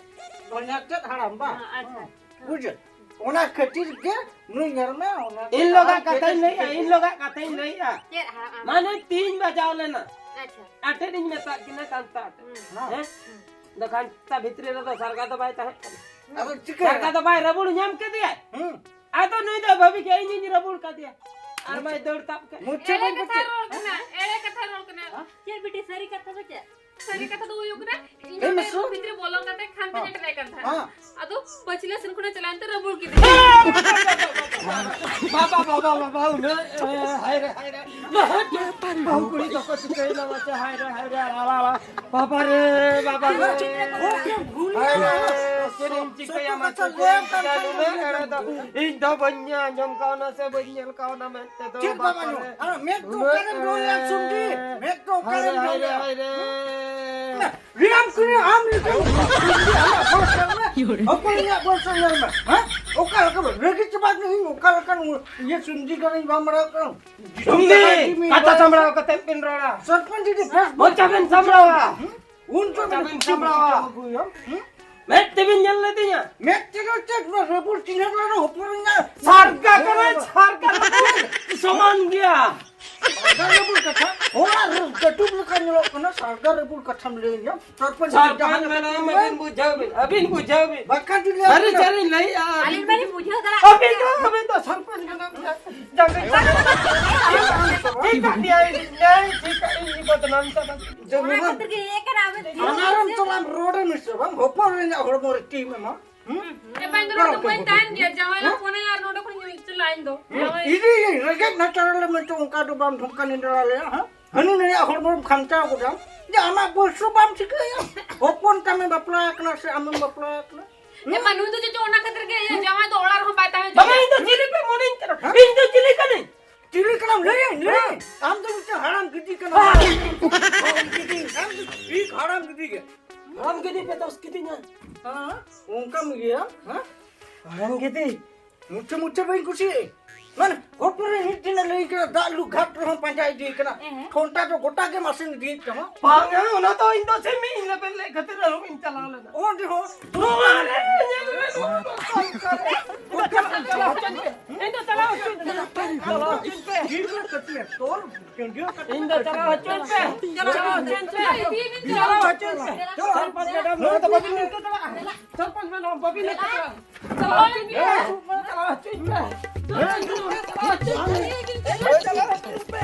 ᱦᱚᱧᱟᱨ ᱪᱮᱫ ᱦᱟᱲᱟᱢ ᱵᱟ? ᱦᱮᱸ, ᱟᱪᱪᱷᱟ᱾ ᱦᱮᱸ, ᱵᱩᱡᱷᱟᱹᱣ? ᱚᱱᱟ ᱠᱷᱟᱹᱛᱤᱨ ᱜᱮ ᱱᱩᱭ ᱧᱮᱞ ᱢᱮ, ᱚᱱᱟ ᱤᱧ ᱞᱚᱜᱟᱜ ᱦᱟᱲᱟᱢ ᱠᱟᱛᱷᱟᱧ ᱪᱮᱫ ᱞᱟᱹᱭᱮᱜᱼᱟ, ᱤᱧ ᱞᱚᱜᱟᱜ ᱠᱟᱛᱷᱟᱧ ᱞᱟᱹᱭᱮᱜᱼᱟ᱾ ᱪᱮᱫ ᱦᱟᱲᱟᱢ? ᱢᱟᱱᱮ ᱛᱤᱧ ᱵᱟᱡᱟᱣ ᱞᱮᱱᱟ᱾ ᱟᱪᱪᱷᱟ᱾ ᱟᱴᱮᱫ ᱤᱧ ᱢᱮᱛᱟᱜ ᱠᱤᱱᱟ ᱠᱟᱱᱛᱟ ᱟᱴᱮᱫ᱾ ᱦᱩᱸ᱾ ᱦᱮᱸ? ᱦᱩᱸ᱾ ᱫᱚ ᱠᱟᱱᱛᱟ ᱵᱷᱤᱛᱨᱤ ᱨᱮᱫᱚ ᱥᱟᱨᱜᱟ ᱫᱚ ᱵᱟᱭ ᱛᱟᱦᱮᱸ ᱠᱟᱱᱟ᱾ ᱟᱫᱚ ᱪᱤᱠᱟᱹᱭᱮᱱᱟ? ᱥᱟᱨᱜᱟ ᱫᱚ ᱵᱟᱭ ᱨᱟᱵᱩᱲ ᱧᱟᱢ ᱠᱮᱫᱮᱭᱟᱭ᱾ ᱦᱩᱸ᱾ ᱟᱫᱚ ᱱᱩᱭ ᱫᱚ ᱵᱷᱟᱹᱵᱤ ᱠᱮᱫ ᱤᱧᱤᱧ ᱨᱟᱵᱩᱲ ᱠᱟᱫᱮᱭᱟ᱾ ᱟᱨ ᱢᱟᱭ ᱫᱟᱹᱲ ᱛᱟᱵ ᱠᱮᱫ᱾ ᱢᱩᱪᱟᱹᱫ ᱮᱲᱮ ᱵᱟᱹᱧ ᱠᱟᱛᱷᱟ ᱯᱟᱹᱪᱟᱹᱫ᱾ ᱨᱚᱲ ᱠᱟᱱᱟ, ᱮᱲᱮ ᱠᱟᱛᱷᱟ ᱨᱚᱲ ᱠᱟᱱᱟ᱾ ᱦᱮᱸ? ᱪᱮᱫ ᱵᱤᱴᱤ ᱥᱟᱹᱨᱤ ᱠᱟᱛᱷᱟ ᱫᱚ ᱪᱮᱫ? ᱥᱟᱹᱨᱤ ᱠᱟᱛᱷᱟ ᱫᱚ ᱦᱩᱭᱩᱜ ᱠᱟᱱᱟ, ᱤᱧ ᱮᱭ ᱱᱚᱰᱮ ᱢᱤᱥᱨᱚ᱾ ᱨᱩᱢ ᱵᱷᱤᱛᱨᱤ ᱵᱚᱞᱚ ᱠᱟᱛᱮ ᱠᱷᱟᱱ ᱦᱮᱸ᱾ ᱛᱤᱧ ᱮᱴᱮᱫ ᱠᱟᱱ ᱛᱟᱦᱮᱸᱫ᱾ ᱦᱮᱸ᱾ ᱟᱫᱚ ᱯᱟᱹᱪᱷᱞᱟᱹ ᱥᱮᱱ ᱠᱷᱚᱱᱮ ᱪᱟᱞᱟᱣ ᱮᱱᱛᱮ ᱨᱟᱵᱩᱲ ᱠᱮᱫᱮᱭᱟ᱾ ᱵᱟᱵᱟ, ᱵᱟᱵᱟ, ᱵᱟᱵᱟ, ᱩᱱᱟᱹᱜ, ᱮ, ᱦᱟᱭ ᱨᱮ, ᱦᱟᱭ ᱨᱮ᱾ ᱵᱟᱹᱦᱩ ᱠᱩᱲᱤ ᱫᱚᱠᱚ ᱪᱤᱠᱟᱹᱭᱮᱱᱟ ᱢᱟᱥᱮ, ᱦᱟᱭ ᱨᱮ, ᱦᱟᱭ ᱨᱮ, ᱟᱞᱟ, ᱟᱞᱟ᱾ ᱵᱟᱵᱟ ᱨᱮ, ᱵᱟᱵᱟ ᱨᱮ᱾ ᱦᱟᱭ ᱨᱮ, ᱪᱮᱫ ᱤᱧ ᱪᱤᱠᱟᱹᱭᱟ ᱢᱟᱥᱮ, ᱪᱮᱫ ᱤᱧ ᱪᱤᱠᱟᱹᱭᱟ? ᱱᱩᱱᱟᱹᱜ ᱮᱲᱮ ᱫᱚ ᱤᱧ ᱫᱚ ᱵᱟᱹᱧ ᱟᱸᱡᱚᱢ ᱠᱟᱣᱱᱟ ᱥᱮ ᱵᱟᱹᱧ ᱧᱮᱞ ᱠᱟᱣᱱᱟ ᱢᱮᱱᱛᱮ ᱫᱚ, ᱪᱮᱫ ᱵᱟᱵᱟ ᱵᱟᱵᱟ ᱨᱮ᱾ ᱟᱨ ᱢᱮᱫ ᱫᱚ ᱚᱠᱟᱨᱮᱢ ᱫᱚᱦᱚᱭᱟ, ᱥᱩᱱᱰᱤ? ᱢᱮᱫ ᱫᱚ ᱦᱟᱭ ᱨᱮ, ᱚᱠᱟᱨᱮᱢ ᱦᱟᱭ ᱨᱮ, ᱫᱚᱦᱚᱭᱟ? ᱦᱟᱭ ᱨᱮ᱾ ᱨᱤᱲᱟᱢ ᱠᱩᱲᱤ, ᱟᱢ ᱱᱤᱛᱚᱜ ᱟᱢᱟᱜ ᱵᱚᱭᱮᱥ ᱧᱮᱞ ᱢᱮ᱾ ᱦᱚᱯᱚᱱ ᱤᱧᱟᱜ ᱵᱚᱭᱮᱥ ᱧᱮᱞ ᱢᱮ, ᱦᱮᱸ? ᱚᱠᱟ ᱞᱮᱠᱟ ᱵᱟᱝ? ᱨᱟᱹᱜᱤ ᱪᱟᱵᱟ ᱠᱟᱹᱱᱟᱹᱧ, ᱚᱠᱟ ᱞᱮᱠᱟᱱ ᱤᱭᱟᱹ ᱥᱩᱱᱰᱤ ᱠᱟᱱᱟᱧ ᱵᱟᱢ ᱵᱟᱲᱟᱭ ᱠᱟᱱᱟ? ᱥᱩᱱᱰᱤ, ᱠᱟᱛᱷᱟ ᱥᱟᱢᱵᱲᱟᱣ ᱠᱟᱛᱮ ᱵᱤᱱ ᱨᱚᱲᱟ᱾ ᱥᱚᱨᱯᱚᱧᱪ ᱡᱩᱫᱤ ᱵᱮᱥ ᱢᱚᱪᱟ ᱵᱤᱱ ᱥᱟᱢᱵᱲᱟᱣᱟ᱾ ᱦᱩᱸ? ᱩᱱ ᱪᱚ ᱢᱚᱪᱟ ᱵᱤᱱ ᱥᱟᱢᱵᱲᱟᱣᱟ᱾ ᱦᱩᱸ? ᱢᱮᱫ ᱛᱮᱵᱤᱱ ᱧᱮᱞ ᱞᱮᱫᱮᱧᱟ? ᱢᱮᱫ ᱛᱮᱜᱮ ᱪᱮᱫ ᱵᱟᱝ, ᱨᱟᱹᱯᱩᱫ ᱪᱤᱱᱦᱟᱹ ᱫᱚ ᱦᱚᱯᱚᱱ ᱤᱧᱟ᱾ ᱥᱟᱨᱜᱟ ᱠᱟᱱᱟᱭ, ᱥᱟᱨᱜᱟ ᱨᱟᱹᱯᱩᱫ ᱥᱚᱢᱟᱱ ᱜᱮᱭᱟ᱾ ᱥᱟᱨᱜᱟ ᱨᱟᱹᱯᱩᱫ ᱠᱟᱛᱷᱟ? ᱦᱚᱲᱟᱜ ᱨᱟᱹᱯᱩᱫ ᱠᱟᱹᱴᱩᱵ ᱞᱮᱠᱟ ᱧᱮᱞᱚᱜ ᱠᱟᱱᱟ, ᱥᱟᱨᱜᱟ ᱨᱟᱹᱯᱩᱫ ᱠᱟᱛᱷᱟᱢ ᱞᱟᱹᱭ ᱤᱧᱟ? ᱥᱚᱨᱯᱚᱧᱪ ᱥᱟᱨᱯᱚᱧᱪ ᱡᱟᱦᱟᱸ ᱢᱮᱱᱟᱢ, ᱟᱹᱵᱤᱱ ᱵᱩᱡᱷᱟᱹᱣ ᱵᱤᱱ, ᱟᱹᱵᱤᱱ ᱵᱩᱡᱷᱟᱹᱣ ᱵᱤᱱ᱾ ᱵᱟᱠᱷᱟᱱ ᱡᱩᱫᱤ ᱥᱟᱹᱨᱤ ᱟᱹᱵᱤᱱ ᱥᱟᱹᱨᱤᱧ ᱞᱟᱹᱭᱮᱜᱼᱟ, ᱟᱹᱞᱤᱧ ᱟᱹᱞᱤᱧ ᱢᱟᱞᱤᱧ ᱵᱩᱡᱷᱟᱹᱣ ᱫᱟᱲᱮᱭᱟᱜ ᱟᱹᱵᱤᱱ ᱫᱚ, ᱟᱹᱵᱤᱱ ᱫᱚ ᱥᱚᱨᱯᱚᱧᱪ ᱢᱮᱱᱟᱢ, ᱡᱟᱸᱜᱟ ᱴᱷᱤᱠ ᱠᱟᱜ ᱜᱮᱭᱟ, ᱤᱧ ᱞᱟᱹᱭ ᱴᱷᱤᱠ ᱠᱟᱜ ᱤᱧ, ᱵᱚᱫᱱᱟᱢ ᱪᱟᱵᱟ᱾ ᱚᱱᱟ ᱠᱷᱟᱹᱛᱤᱨ ᱜᱮ ᱤᱭᱟᱹ ᱠᱟᱱᱟ, ᱟᱵᱮᱱ ᱫᱚ ᱚᱱᱟ ᱨᱮᱢ ᱛᱚ ᱵᱟᱢ ᱨᱚᱲ ᱮᱢ ᱥᱮ ᱵᱟᱝ, ᱦᱚᱯᱚᱱ ᱨᱮᱱᱟᱜ ᱦᱚᱲᱢᱚ ᱨᱮ ᱴᱤᱢ ᱮᱢᱟ᱾ ᱦᱩᱸ? ᱮ, ᱵᱟᱹᱧ ᱫᱚ ᱱᱚᱰᱮ ᱵᱟᱹᱧ ᱛᱟᱦᱮᱱ ᱜᱮᱭᱟ, ᱡᱟᱶᱟᱭ ᱞᱮ ᱦᱩᱸ? ᱯᱷᱳᱱᱟᱭᱟ ᱟᱨ ᱱᱚᱰᱮ ᱠᱷᱚᱱᱤᱧ ᱪᱟᱞᱟᱜᱼᱟ ᱤᱧ ᱫᱚ᱾ ᱦᱩᱸ? ᱡᱟᱶᱟᱭ ᱤᱫᱤᱭᱟᱹᱧ, ᱨᱮᱸᱜᱮᱡ ᱱᱟᱪᱟᱨ ᱟᱞᱮ ᱢᱮᱱᱛᱮ ᱚᱱᱠᱟ ᱫᱚ ᱵᱟᱢ ᱫᱷᱚᱢᱠᱟ ᱱᱤᱸᱫᱟᱹᱲ ᱟᱞᱮᱭᱟ, ᱦᱮᱸ? ᱦᱟᱹᱱᱤ ᱱᱟᱹᱭᱟᱜ ᱦᱚᱲᱢᱚᱢ ᱠᱷᱟᱢᱪᱟᱣ ᱜᱚᱫᱟ᱾ ᱡᱮ ᱟᱢᱟᱜ ᱵᱚᱭᱥᱚ ᱵᱟᱢ ᱴᱷᱤᱠᱟᱹᱭᱟ, ᱦᱚᱯᱚᱱ ᱛᱟᱢᱮ ᱵᱟᱯᱞᱟ ᱟᱠᱟᱱᱟ ᱥᱮ ᱟᱢᱮᱢ ᱵᱟᱯᱞᱟ ᱟᱠᱟᱱᱟ? ᱦᱩᱸ? ᱮ, ᱢᱟ, ᱱᱩᱭ ᱫᱚ ᱪᱮᱫ ᱪᱚ ᱚᱱᱟ ᱠᱷᱟᱹᱛᱤᱨ ᱜᱮ, ᱤᱭᱟᱹ, ᱡᱟᱶᱟᱭ ᱫᱚ ᱚᱲᱟᱜ ᱨᱮᱦᱚᱸ ᱵᱟᱭ ᱛᱟᱦᱮᱸ ᱵᱟᱵᱟ, ᱦᱚᱪᱚᱣᱟᱭᱟ᱾ ᱤᱧ ᱫᱚ ᱪᱤᱞᱤ ᱯᱮ ᱢᱚᱱᱮᱧ ᱠᱟᱱᱟ? ᱦᱮᱸ? ᱤᱧ ᱫᱚ ᱪᱤᱞᱤ ᱠᱟᱹᱱᱟᱹᱧ? ᱪᱤᱞᱤ ᱠᱟᱱᱟᱢ ᱞᱟᱹᱭᱟᱹᱧ, ᱞᱟᱹᱭᱟᱹᱧ? ᱟᱢ ᱫᱚ ᱢᱤᱫᱴᱮᱱ ᱦᱟᱲᱟᱢ ᱜᱤᱫᱤ ᱠᱟᱱᱟᱢ᱾ ᱦᱟᱲᱟᱢ ᱜᱤᱫᱤ᱾ ᱟᱢ ᱫᱚ ᱴᱷᱤᱠ ᱦᱟᱲᱟᱢ ᱜᱤᱫᱤ ᱜᱮ᱾ ᱦᱟᱲᱟᱢ ᱜᱤᱫᱤ ᱯᱮ ᱫᱚᱥ ᱠᱤᱫᱤᱧᱟ᱾ ᱦᱮᱸ, ᱚᱱᱠᱟᱢ ᱤᱭᱟᱹᱭᱟ, ᱦᱮᱸ? ᱦᱟᱲᱟᱢ ᱜᱤᱫᱤ᱾ ᱢᱩᱪᱷᱟᱹ ᱢᱩᱪᱷᱟᱹ ᱵᱟᱹᱧ ᱠᱩᱥᱤᱭᱟᱜᱼᱟ᱾ ᱢᱟᱱᱮ, ᱦᱚᱯᱚᱱ ᱨᱮ ᱢᱤᱫ ᱫᱤᱱᱮ ᱞᱟᱹᱭ ᱠᱮᱫᱟ, ᱫᱟᱜ ᱞᱩ ᱜᱷᱟᱴ ᱨᱮᱦᱚᱸ ᱯᱟᱸᱡᱟ ᱤᱫᱤᱭ ᱠᱟᱱᱟ᱾ ᱮᱦᱮᱸ᱾ ᱴᱷᱚᱱᱴᱟ ᱫᱚ ᱜᱚᱴᱟ ᱜᱮᱢ ᱟᱥᱮᱱ ᱤᱫᱤᱭᱮᱫ ᱛᱟᱢᱟ᱾ ᱵᱟᱝᱟ, ᱚᱱᱟ ᱫᱚ ᱤᱧ ᱫᱚ ᱥᱮ ᱢᱤᱫ ᱞᱮᱵᱮᱞ ᱞᱮ ᱠᱷᱟᱹᱛᱤᱨ ᱟᱨᱦᱚᱸ ᱤᱧ ᱪᱟᱞᱟᱣ ᱞᱮᱱᱟ᱾ ᱚᱸᱰᱮ ᱦᱚᱸ ᱱᱚᱣᱟ ᱨᱮ ᱧᱮᱞ ᱢᱮ, ᱱᱚᱣᱟ ᱫᱚ ᱥᱚᱨᱠᱟᱨ ᱨᱮ᱾ ᱤᱧ ᱫᱚ ᱪᱟᱞᱟᱣ ᱦᱚᱪᱚᱧ ᱯᱮ᱾ ᱤᱧ ᱫᱚ ᱪᱟᱞᱟᱣ ᱦᱚᱪᱚᱧ ᱯᱮ᱾ ᱤᱧ ᱫᱚ ᱪᱟᱞᱟᱣ ᱦᱚᱪᱚᱧ ᱯᱮ᱾ ᱪᱟᱞᱟᱣ ᱦᱚᱪᱚᱧ ᱯᱮ᱾ ᱪᱟᱞᱟᱣ ᱦᱚᱪᱚᱧ ᱯᱮ᱾ ᱥᱚᱨᱯᱚᱧᱪ ᱢᱮᱰᱟᱢ, ᱱᱚᱣᱟ ᱫᱚ ᱵᱟᱹᱵᱤᱱ ᱞᱟᱹᱭ ᱦᱚᱪᱚ ᱫᱟᱲᱮᱭᱟᱜᱼᱟ᱾ ᱥᱚᱨᱯᱚᱧᱪ ᱢᱮᱰᱟᱢ, ᱵᱟᱹᱵᱤᱱ ᱞᱟᱹᱭ ᱦᱚᱪᱚ ᱫᱟᱲᱮᱭᱟᱜᱼᱟ᱾ ᱪᱟᱞᱟᱣ ᱦᱚᱪᱚᱧ ᱯᱮ᱾ ᱪᱟᱞᱟᱣ ᱦᱚᱪᱚᱧ ᱯᱮ᱾ ᱪᱟᱞᱟᱣ ᱦᱚᱪᱚᱧ ᱯᱮ᱾ ᱪᱟᱞᱟᱣ ᱦᱚᱪᱚᱧ ᱯᱮ᱾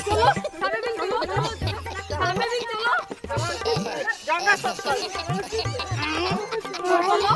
ᱪᱚᱞᱚ, ᱥᱟᱢᱱᱮ ᱫᱤᱱ ᱪᱚᱞᱚ, ᱪᱚᱞᱚ᱾ ᱥᱟᱢᱱᱮ ᱫᱤᱱ ᱪᱚᱞᱚ᱾ ᱡᱟᱸᱜᱟ ᱥᱟᱵ ᱠᱟᱜ᱾ ᱪᱚᱞᱚ᱾